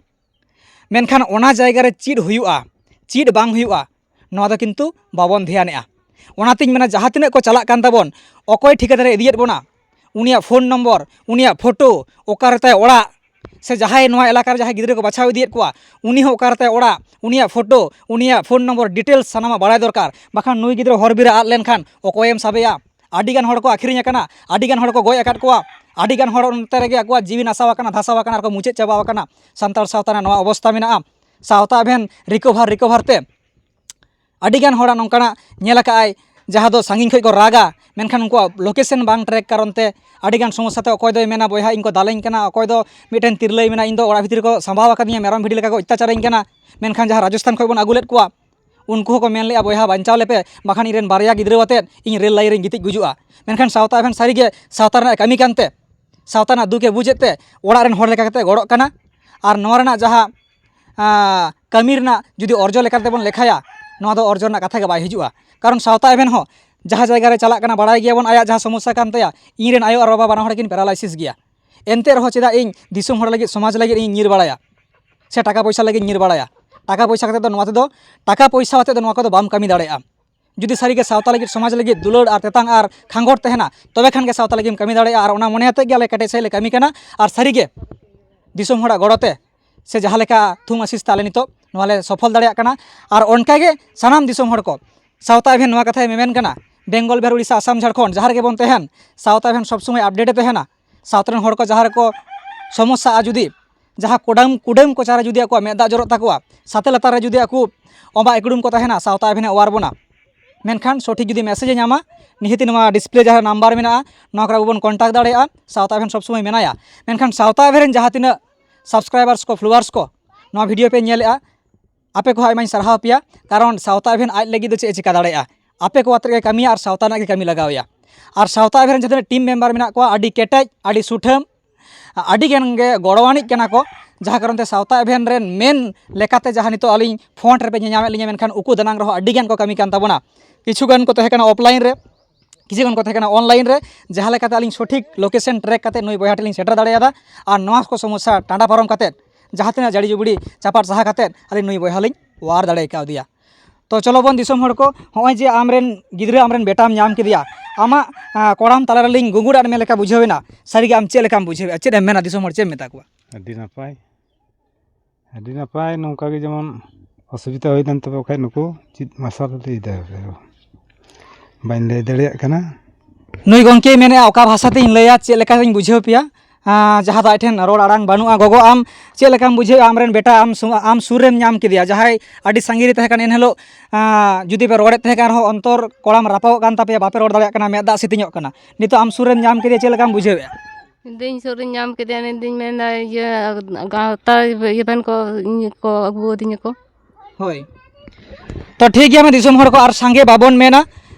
ᱢᱮᱱᱠᱷᱟᱱ ᱚᱱᱟ ᱡᱟᱭᱜᱟ ᱨᱮ ᱪᱮᱫ ᱦᱩᱭᱩᱜᱼᱟ, ᱪᱮᱫ ᱵᱟᱝ ᱦᱩᱭᱩᱜᱼᱟ, ᱱᱚᱣᱟ ᱫᱚ ᱠᱤᱱᱛᱩ ᱵᱟᱵᱚᱱ ᱫᱷᱮᱭᱟᱱᱮᱜᱼᱟ᱾ ᱚᱱᱟᱛᱤᱧ ᱢᱮᱱᱟ, ᱡᱟᱦᱟᱸ ᱛᱤᱱᱟᱹᱜ ᱠᱚ ᱪᱟᱞᱟᱜ ᱠᱟᱱ ᱛᱟᱵᱚᱱ, ᱚᱠᱚᱭ ᱴᱷᱤᱠᱟᱹᱫᱟᱨᱮ ᱤᱫᱤᱭᱮᱫ ᱵᱚᱱᱟ, ᱩᱱᱤᱭᱟᱜ ᱯᱷᱳᱱ ᱱᱚᱢᱵᱚᱨ, ᱩᱱᱤᱭᱟᱜ ᱯᱷᱳᱴᱳ, ᱚᱠᱟᱨᱮ ᱛᱟᱭ ᱚᱲᱟᱜ, ᱥᱮ ᱡᱟᱦᱟᱸᱭ ᱱᱚᱣᱟ ᱮᱞᱟᱠᱟ ᱨᱮ ᱡᱟᱦᱟᱸᱭ ᱜᱤᱫᱽᱨᱟᱹ ᱠᱚ ᱵᱟᱪᱷᱟᱣ ᱤᱫᱤᱭᱮᱫ ᱠᱚᱣᱟ, ᱩᱱᱤ ᱦᱚᱸ ᱚᱠᱟᱨᱮ ᱛᱟᱭ ᱚᱲᱟᱜ, ᱩᱱᱤᱭᱟᱜ ᱯᱷᱳᱴᱳ, ᱩᱱᱤᱭᱟᱜ ᱯᱷᱳᱱ ᱱᱚᱢᱵᱚᱨ, ᱰᱤᱴᱮᱞᱥ ᱥᱟᱱᱟᱢᱟᱜ ᱵᱟᱲᱟᱭ ᱫᱚᱨᱠᱟᱨ᱾ ᱵᱟᱠᱷᱟᱱ ᱱᱩᱭ ᱜᱤᱫᱽᱨᱟᱹ ᱦᱚᱨ ᱵᱤᱨ ᱨᱮ ᱟᱫ ᱞᱮᱱᱠᱷᱟᱱ ᱚᱠᱚᱭᱮᱢ ᱥᱟᱵᱮᱭᱟ? ᱟᱹᱰᱤᱜᱟᱱ ᱦᱚᱲ ᱠᱚ ᱟᱹᱠᱷᱨᱤᱧ ᱟᱠᱟᱱᱟ, ᱟᱹᱰᱤᱜᱟᱱ ᱦᱚᱲ ᱠᱚ ᱜᱚᱡ ᱟᱠᱟᱫ ᱠᱚᱣᱟ, ᱟᱹᱰᱤᱜᱟᱱ ᱦᱚᱲ ᱚᱱᱛᱮ ᱨᱮᱜᱮ ᱟᱠᱚᱣᱟᱜ ᱡᱤᱣᱤ ᱱᱟᱥᱟᱣ ᱟᱠᱟᱱᱟ, ᱫᱷᱟᱥᱟᱣ ᱟᱠᱟᱱᱟ, ᱟᱨ ᱠᱚ ᱢᱩᱪᱟᱹᱫ ᱪᱟᱵᱟᱣ ᱟᱠᱟᱱᱟ᱾ ᱥᱟᱱᱛᱟᱲ ᱥᱟᱶᱛᱟ ᱨᱮᱱᱟᱜ ᱱᱚᱣᱟ ᱚᱵᱚᱥᱛᱟ ᱢᱮᱱᱟᱜᱼᱟ᱾ ᱥᱟᱶᱛᱟ ᱮᱵᱷᱮᱱ ᱨᱤᱠᱚᱵᱷᱟᱨ ᱨᱤᱠᱚᱵᱷᱟᱨ ᱛᱮ ᱟᱹᱰᱤᱜᱟᱱ ᱦᱚᱲᱟᱜ ᱱᱚᱝᱠᱟᱱᱟᱜ ᱧᱮᱞ ᱟᱠᱟᱫ ᱟᱭ, ᱡᱟᱦᱟᱸ ᱫᱚ ᱥᱟᱺᱜᱤᱧ ᱠᱷᱚᱱ ᱠᱚ ᱨᱟᱜᱟ, ᱢᱮᱱᱠᱷᱟᱱ ᱩᱱᱠᱩᱣᱟᱜ ᱞᱳᱠᱮᱥᱚᱱ ᱵᱟᱝ ᱴᱨᱮᱠ ᱠᱟᱨᱚᱱ ᱛᱮ ᱟᱹᱰᱤᱜᱟᱱ ᱥᱚᱢᱚᱥᱥᱟ ᱛᱮ ᱚᱠᱚᱭ ᱫᱚᱭ ᱢᱮᱱᱟ, "ᱵᱚᱭᱦᱟ, ᱤᱧ ᱠᱚ ᱫᱟᱞᱟᱹᱧ ᱠᱟᱱᱟ", ᱚᱠᱚᱭ ᱫᱚ ᱢᱤᱫᱴᱮᱱ ᱛᱤᱨᱞᱟᱹᱭ ᱢᱮᱱᱟ, "ᱤᱧ ᱫᱚ ᱚᱲᱟᱜ ᱵᱷᱤᱛᱤᱨ ᱨᱮᱠᱚ ᱥᱟᱢᱵᱟᱣ ᱟᱠᱟᱫᱤᱧᱟ, ᱢᱮᱨᱚᱢ ᱵᱷᱤᱰᱤ ᱞᱮᱠᱟ ᱠᱚ ᱚᱛᱛᱟᱪᱟᱨᱟᱹᱧ ᱠᱟᱱᱟ", ᱢᱮᱱᱠᱷᱟᱱ ᱡᱟᱦᱟᱸ ᱨᱟᱡᱚᱥᱛᱷᱟᱱ ᱠᱷᱚᱱ ᱵᱚᱱ ᱟᱹᱜᱩ ᱞᱮᱫ ᱠᱚᱣᱟ, ᱩᱱᱠᱩ ᱦᱚᱸᱠᱚ ᱢᱮᱱ ᱞᱮᱫᱼᱟ, "ᱵᱚᱭᱦᱟ, ᱵᱟᱧᱪᱟᱣ ᱞᱮᱯᱮ, ᱵᱟᱠᱷᱟᱱ ᱤᱧ ᱨᱮᱱ ᱵᱟᱨᱭᱟ ᱜᱤᱫᱽᱨᱟᱹ ᱟᱛᱮᱫ ᱤᱧ ᱨᱮᱞ ᱞᱟᱭᱤᱱ ᱨᱤᱧ ᱜᱤᱛᱤᱡ ᱜᱩᱡᱩᱜᱼᱟ᱾" ᱢᱮᱱᱠᱷᱟᱱ ᱥᱟᱶᱛᱟ ᱮᱵᱷᱮᱱ ᱥᱟᱹᱨᱤᱜᱮ ᱥᱟᱶᱛᱟ ᱨᱮᱱᱟᱜ ᱠᱟᱹᱢᱤ ᱠᱟᱱᱛᱮ, ᱥᱟᱶᱛᱟ ᱨᱮᱱᱟᱜ ᱫᱩᱠ ᱮ ᱵᱩᱡᱮᱫ ᱛᱮ, ᱚᱲᱟᱜ ᱨᱮᱱ ᱦᱚᱲ ᱞᱮᱠᱟ ᱠᱟᱛᱮ ᱜᱚᱲᱚᱜ ᱠᱟᱱᱟ᱾ ᱟᱨ ᱱᱚᱣᱟ ᱨᱮᱱᱟᱜ ᱡᱟᱦᱟᱸ, ᱟᱸ, ᱠᱟᱹᱢᱤ ᱨᱮᱱᱟᱜ ᱡᱩᱫᱤ ᱚᱨᱡᱚ ᱞᱮᱠᱟᱛᱮ ᱵᱚᱱ ᱞᱮᱠᱷᱟᱭᱟ, ᱱᱚᱣᱟ ᱫᱚ ᱚᱨᱡᱚ ᱨᱮᱱᱟᱜ ᱠᱟᱛᱷᱟ ᱜᱮ ᱵᱟᱭ ᱦᱤᱡᱩᱜᱼᱟ᱾ ᱠᱟᱨᱚᱱ ᱥᱟᱶᱛᱟ ᱮᱵᱷᱮᱱ ᱦᱚᱸ ᱡᱟᱦᱟᱸ ᱡᱟᱭᱜᱟ ᱨᱮ ᱪᱟᱞᱟᱜ ᱠᱟᱱᱟ, ᱵᱟᱲᱟᱭ ᱜᱮᱭᱟᱵᱚᱱ ᱟᱭᱟᱜ ᱡᱟᱦᱟᱸ ᱥᱚᱢᱚᱥᱥᱟ ᱠᱟᱱ ᱛᱟᱭᱟ, ᱤᱧ ᱨᱮᱱ ᱟᱭᱳ ᱟᱨ ᱵᱟᱵᱟ ᱵᱟᱱᱟ ᱦᱚᱲ ᱠᱤᱱ ᱯᱮᱨᱟᱞᱟᱭᱥᱤᱥ ᱜᱮᱭᱟ, ᱮᱱᱛᱮ ᱨᱮᱦᱚᱸ ᱪᱮᱫᱟᱜ ᱤᱧ ᱫᱤᱥᱚᱢ ᱦᱚᱲ ᱞᱟᱹᱜᱤᱫ, ᱥᱚᱢᱟᱡᱽ ᱞᱟᱹᱜᱤᱫ ᱤᱧ ᱧᱤᱨ ᱵᱟᱲᱟᱭᱟ, ᱥᱮ ᱴᱟᱠᱟ ᱯᱚᱭᱥᱟ ᱞᱟᱹᱜᱤᱫ ᱤᱧ ᱧᱤᱨ ᱵᱟᱲᱟᱭᱟ? ᱴᱟᱠᱟ ᱯᱚᱭᱥᱟ ᱠᱟᱛᱮ ᱫᱚ ᱱᱚᱣᱟ ᱛᱮᱫᱚ, ᱴᱟᱠᱟ ᱯᱚᱭᱥᱟ ᱟᱛᱮ ᱫᱚ ᱱᱚᱣᱟ ᱠᱚᱫᱚ ᱵᱟᱢ ᱠᱟᱹᱢᱤ ᱫᱟᱲᱮᱭᱟᱜᱼᱟ᱾ ᱡᱩᱫᱤ ᱥᱟᱹᱨᱤᱜᱮ ᱥᱟᱶᱛᱟ ᱞᱟᱹᱜᱤᱫ, ᱥᱚᱢᱟᱡᱽ ᱞᱟᱹᱜᱤᱫ ᱫᱩᱞᱟᱹᱲ ᱟᱨ ᱛᱮᱛᱟᱝ ᱟᱨ ᱠᱷᱟᱸᱜᱚᱴ ᱛᱟᱦᱮᱱᱟ, ᱛᱚᱵᱮ ᱠᱷᱟᱱ ᱜᱮ ᱥᱟᱶᱛᱟ ᱞᱟᱹᱜᱤᱫ ᱮᱢ ᱠᱟᱹᱢᱤ ᱫᱟᱲᱮᱭᱟᱜᱼᱟ᱾ ᱟᱨ ᱚᱱᱟ ᱢᱚᱱᱮ ᱟᱛᱮᱫ ᱜᱮ ᱟᱞᱮ ᱠᱮᱴᱮᱡ ᱥᱟᱺᱦᱤᱡ ᱞᱮ ᱠᱟᱹᱢᱤ ᱠᱟᱱᱟ᱾ ᱟᱨ ᱥᱟᱹᱨᱤᱜᱮ ᱫᱤᱥᱚᱢ ᱦᱚᱲᱟᱜ ᱜᱚᱲᱚ ᱛᱮ, ᱥᱮ ᱡᱟᱦᱟᱸ ᱞᱮᱠᱟ ᱛᱷᱩᱢ ᱟᱥᱤᱥ ᱛᱮ ᱟᱞᱮ ᱱᱤᱛᱚᱜ ᱱᱚᱣᱟ ᱞᱮ ᱥᱚᱯᱷᱚᱞ ᱫᱟᱲᱮᱭᱟᱜ ᱠᱟᱱᱟ᱾ ᱟᱨ ᱚᱱᱠᱟ ᱜᱮ ᱥᱟᱱᱟᱢ ᱫᱤᱥᱚᱢ ᱦᱚᱲ ᱠᱚ, ᱥᱟᱶᱛᱟ ᱮᱵᱷᱮᱱ ᱱᱚᱣᱟ ᱠᱟᱛᱷᱟᱭ ᱢᱮᱢᱮᱱ ᱠᱟᱱᱟ, ᱵᱮᱝᱜᱚᱞ, ᱵᱤᱦᱟᱨ, ᱩᱲᱤᱥᱥᱟ, ᱟᱥᱟᱢ, ᱡᱷᱟᱲᱠᱷᱚᱸᱰ, ᱡᱟᱦᱟᱸ ᱨᱮᱜᱮ ᱵᱚᱱ ᱛᱟᱦᱮᱱ, ᱥᱟᱶᱛᱟ ᱮᱵᱷᱮᱱ ᱥᱚᱵᱽ ᱥᱚᱢᱚᱭ ᱟᱯᱰᱮᱴ ᱮ ᱛᱟᱦᱮᱱᱟ᱾ ᱥᱟᱶᱛᱟ ᱨᱮᱱ ᱦᱚᱲ ᱠᱚ ᱡᱟᱦᱟᱸ ᱨᱮᱠᱚ ᱥᱚᱢᱚᱥᱥᱟᱜᱼᱟ, ᱡᱩᱫᱤ ᱡᱟᱦᱟᱸ ᱠᱩᱰᱟᱹᱢ, ᱠᱩᱰᱟᱹᱢ ᱠᱚᱪᱟ ᱨᱮ ᱡᱩᱫᱤ ᱟᱠᱚᱣᱟᱜ ᱢᱮᱫ ᱫᱟᱜ ᱡᱚᱨᱚᱜ ᱛᱟᱠᱚᱣᱟ, ᱥᱟᱛᱮ ᱞᱟᱛᱟᱨ ᱨᱮ ᱡᱩᱫᱤ ᱟᱠᱚ ᱚᱵᱟ ᱮᱠᱰᱩᱢ ᱠᱚ ᱛᱟᱦᱮᱱᱟ, ᱥᱟᱶᱛᱟ ᱮᱵᱷᱮᱱᱮ ᱚᱣᱟᱨ ᱵᱚᱱᱟ᱾ ᱢᱮᱱᱠᱷᱟᱱ ᱥᱚᱴᱷᱤᱠ ᱡᱩᱫᱤ ᱢᱮᱥᱮᱡᱽ ᱮ ᱧᱟᱢᱟ, ᱱᱤᱦᱟᱹᱛᱤ ᱱᱚᱣᱟ ᱰᱤᱥᱯᱞᱮ ᱡᱟᱦᱟᱸ ᱱᱟᱢᱵᱟᱨ ᱢᱮᱱᱟᱜᱼᱟ, ᱱᱚᱣᱟ ᱠᱚᱨᱮ ᱟᱵᱚ ᱵᱚᱱ ᱠᱚᱱᱴᱟᱠᱴ ᱫᱟᱲᱮᱭᱟᱜᱼᱟ᱾ ᱥᱟᱶᱛᱟ ᱮᱵᱷᱮᱱ ᱥᱚᱵᱽ ᱥᱚᱢᱚᱭ ᱢᱮᱱᱟᱭᱟ᱾ ᱢᱮᱱᱠᱷᱟᱱ ᱥᱟᱶᱛᱟ ᱮᱵᱷᱮᱱ ᱨᱮᱱ ᱡᱟᱦᱟᱸ ᱛᱤᱱᱟᱹᱜ subscribers ᱠᱚ, followers ᱠᱚ, ᱱᱚᱣᱟ video ᱯᱮ ᱧᱮᱞᱮᱫᱼᱟ, ᱟᱯᱮ ᱠᱚᱦᱚᱸ ᱟᱭᱢᱟᱧ ᱥᱟᱨᱦᱟᱣ ᱯᱮᱭᱟ᱾ ᱠᱟᱨᱚᱱ ᱥᱟᱶᱛᱟ ᱮᱵᱷᱮᱱ ᱟᱡ ᱞᱟᱹᱜᱤᱫ ᱫᱚ ᱪᱮᱫ ᱮ ᱪᱤᱠᱟ ᱫᱟᱲᱮᱭᱟᱜᱼᱟ? ᱟᱯᱮ ᱠᱚ ᱟᱛᱮ ᱜᱮ ᱠᱟᱹᱢᱤᱭᱟ ᱟᱨ ᱥᱟᱶᱛᱟ ᱨᱮᱱᱟᱜ ᱜᱮ ᱠᱟᱹᱢᱤ ᱞᱟᱜᱟᱣ ᱮᱭᱟ᱾ ᱟᱨ ᱥᱟᱶᱛᱟ ᱮᱵᱷᱮᱱ ᱨᱮᱱ ᱡᱟᱦᱟᱸ ᱛᱤᱱᱟᱹᱜ team member ᱢᱮᱱᱟᱜ ᱠᱚᱣᱟ, ᱟᱹᱰᱤ ᱠᱮᱴᱮᱡ, ᱟᱹᱰᱤ ᱥᱩᱴᱷᱟᱹᱢ, ᱟᱹᱰᱤ ᱜᱟᱱ ᱜᱮ ᱜᱚᱲᱚᱣᱟᱱᱤᱡ ᱠᱟᱱᱟ ᱠᱚ, ᱡᱟᱦᱟᱸ ᱠᱟᱨᱚᱱ ᱛᱮ ᱥᱟᱶᱛᱟ ᱮᱵᱷᱮᱱ ᱨᱮᱱ main ᱞᱮᱠᱟᱛᱮ ᱡᱟᱦᱟᱸ ᱱᱤᱛᱚᱜ ᱟᱹᱞᱤᱧ front ᱨᱮᱯᱮ ᱧᱮᱧᱟᱢᱮᱫ ᱞᱤᱧᱟ, ᱢᱮᱱᱠᱷᱟᱱ ᱩᱠᱩ ᱫᱟᱱᱟᱝ ᱨᱮᱦᱚᱸ ᱟᱹᱰᱤ ᱜᱟᱱ ᱠᱚ ᱠᱟᱹᱢᱤ ᱠᱟᱱ ᱛᱟᱵᱚᱱᱟ᱾ ᱠᱤᱪᱷᱩ ᱜᱟᱱ ᱠᱚ ᱛᱟᱦᱮᱸ ᱠᱟᱱᱟ offline ᱨᱮ, ᱠᱤᱪᱷᱩ ᱜᱟᱱ ᱠᱚ ᱛᱟᱦᱮᱸ ᱠᱟᱱᱟ online ᱨᱮ, ᱡᱟᱦᱟᱸ ᱞᱮᱠᱟᱛᱮ ᱟᱹᱞᱤᱧ ᱥᱚᱴᱷᱤᱠ location track ᱠᱟᱛᱮ ᱱᱩᱭ ᱵᱚᱭᱦᱟ ᱴᱷᱮᱱ ᱞᱤᱧ ᱥᱮᱴᱮᱨ ᱫᱟᱲᱮᱭᱟᱫᱟ᱾ ᱟᱨ ᱱᱚᱣᱟ ᱠᱚ ᱥᱚᱢᱚᱥᱥᱟ ᱴᱟᱸᱰᱟ ᱯᱟᱨᱚᱢ ᱠᱟᱛᱮ, ᱡᱟᱦᱟᱸ ᱛᱤᱱᱟᱹᱜ ᱡᱟᱹᱲᱤ ᱡᱩᱵᱲᱤ ᱪᱟᱯᱟᱫ ᱥᱟᱦᱟ ᱠᱟᱛᱮ, ᱟᱹᱞᱤᱧ ᱱᱩᱭ ᱵᱚᱭᱦᱟ ᱞᱤᱧ ᱚᱣᱟᱨ ᱫᱟᱲᱮ ᱠᱟᱣᱫᱮᱭᱟ᱾ ᱛᱚ ᱪᱚᱞᱚ ᱵᱚᱱ ᱫᱤᱥᱚᱢ ᱦᱚᱲ ᱠᱚ, ᱦᱚᱸᱜᱼᱚᱭ ᱡᱮ ᱟᱢᱨᱮᱱ ᱜᱤᱫᱽᱨᱟᱹ, ᱟᱢᱨᱮᱱ ᱵᱮᱴᱟᱢ ᱧᱟᱢ ᱠᱮᱫᱮᱭᱟ, ᱟᱢᱟᱜ, ᱟᱸ, ᱠᱚᱲᱟᱢ ᱛᱟᱞᱟ ᱨᱮᱞᱤᱧ ᱜᱩᱸᱜᱩᱲ ᱟᱫ ᱢᱮ ᱞᱮᱠᱟ ᱵᱩᱡᱷᱟᱹᱣ ᱮᱱᱟ᱾ ᱥᱟᱹᱨᱤᱜᱮ ᱟᱢ ᱪᱮᱫ ᱞᱮᱠᱟᱢ ᱵᱩᱡᱷᱟᱹᱣᱮᱫᱼᱟ? ᱪᱮᱫ ᱮᱢ ᱢᱮᱱᱟ ᱫᱤᱥᱚᱢ ᱦᱚᱲ, ᱪᱮᱫ ᱮᱢ ᱢᱮᱛᱟ ᱠᱚᱣᱟ? ᱟᱹᱰᱤ ᱱᱟᱯᱟᱭ, ᱟᱹᱰᱤ ᱱᱟᱯᱟᱭ᱾ ᱱᱚᱝᱠᱟ ᱜᱮ ᱡᱮᱢᱚᱱ ᱚᱥᱩᱵᱤᱫᱷᱟ ᱦᱩᱭ ᱞᱮᱱ ᱛᱟᱯᱮ ᱠᱷᱟᱡ, ᱱᱩᱠᱩ ᱪᱮᱫ ᱢᱟᱨᱥᱟᱞ ᱞᱟᱹᱭ ᱫᱟᱲᱮᱭᱟᱜᱼᱟ? ᱵᱟᱹᱧ ᱞᱟᱹᱭ ᱫᱟᱲᱮᱭᱟᱜ ᱠᱟᱱᱟ᱾ ᱱᱩᱭ ᱜᱚᱢᱠᱮᱭ ᱢᱮᱱᱮᱫᱼᱟ, ᱚᱠᱟ ᱵᱷᱟᱥᱟ ᱛᱤᱧ ᱞᱟᱹᱭᱟ, ᱪᱮᱫ ᱞᱮᱠᱟᱧ ᱵᱩᱡᱷᱟᱹᱣ ᱯᱮᱭᱟ? ᱟᱸ, ᱡᱟᱦᱟᱸ ᱫᱚ ᱟᱡ ᱴᱷᱮᱱ ᱨᱚᱲ ᱟᱲᱟᱝ ᱵᱟᱹᱱᱩᱜᱼᱟ᱾ ᱜᱚᱜᱚ, ᱟᱢ ᱪᱮᱫ ᱞᱮᱠᱟᱢ ᱵᱩᱡᱷᱟᱹᱣᱮᱫᱼᱟ? ᱟᱢᱨᱮᱱ ᱵᱮᱴᱟ ᱟᱢ ᱥᱩ-, ᱟᱢ ᱥᱩᱨ ᱨᱮᱢ ᱧᱟᱢ ᱠᱮᱫᱮᱭᱟ, ᱡᱟᱦᱟᱸᱭ ᱟᱹᱰᱤ ᱥᱟᱺᱜᱤᱧ ᱨᱮ ᱛᱟᱦᱮᱸ ᱠᱟᱱ, ᱮᱱᱦᱤᱞᱳᱜ, ᱟᱸ, ᱡᱩᱫᱤ ᱯᱮ ᱨᱚᱲᱮᱫ ᱛᱟᱦᱮᱸ ᱠᱟᱱ ᱨᱮᱦᱚᱸ ᱚᱱᱛᱚᱨ ᱠᱚᱲᱟᱢ ᱨᱟᱯᱟᱜᱚᱜ ᱠᱟᱱ ᱛᱟᱯᱮᱭᱟ, ᱵᱟᱯᱮ ᱨᱚᱲ ᱫᱟᱲᱮᱭᱟᱜ ᱠᱟᱱᱟ, ᱢᱮᱫ ᱫᱟᱜ ᱥᱤᱛᱤᱧᱚᱜ ᱠᱟᱱᱟ᱾ ᱱᱤᱛᱚᱜ ᱟᱢ ᱥᱩᱨ ᱨᱮᱢ ᱧᱟᱢ ᱠᱮᱫᱮᱭᱟ, ᱪᱮᱫ ᱞᱮᱠᱟᱢ ᱵᱩᱡᱷᱟᱹᱣᱮᱫᱼᱟ? ᱤᱧ ᱥᱩᱨ ᱨᱤᱧ ᱧᱟᱢ ᱠᱮᱫᱮᱭᱟ, ᱤᱧ ᱫᱩᱧ ᱢᱮᱱᱫᱟ, ᱤᱭᱟᱹ, ᱜᱟᱶᱛᱟ ᱤᱭᱟᱹ ᱴᱷᱮᱱ ᱠᱚ, ᱤᱧ ᱠᱚ ᱟᱹᱜᱩ ᱟᱹᱫᱤᱧᱟ ᱠᱚ᱾ ᱦᱳᱭ᱾ ᱛᱚ ᱴᱷᱤᱠ ᱜᱮᱭᱟ, ᱢᱟ ᱫᱤᱥᱚᱢ ᱦᱚᱲ ᱠᱚ ᱟᱨ ᱥᱟᱸᱜᱮ ᱵᱟᱵᱚᱱ ᱢᱮᱱᱟ,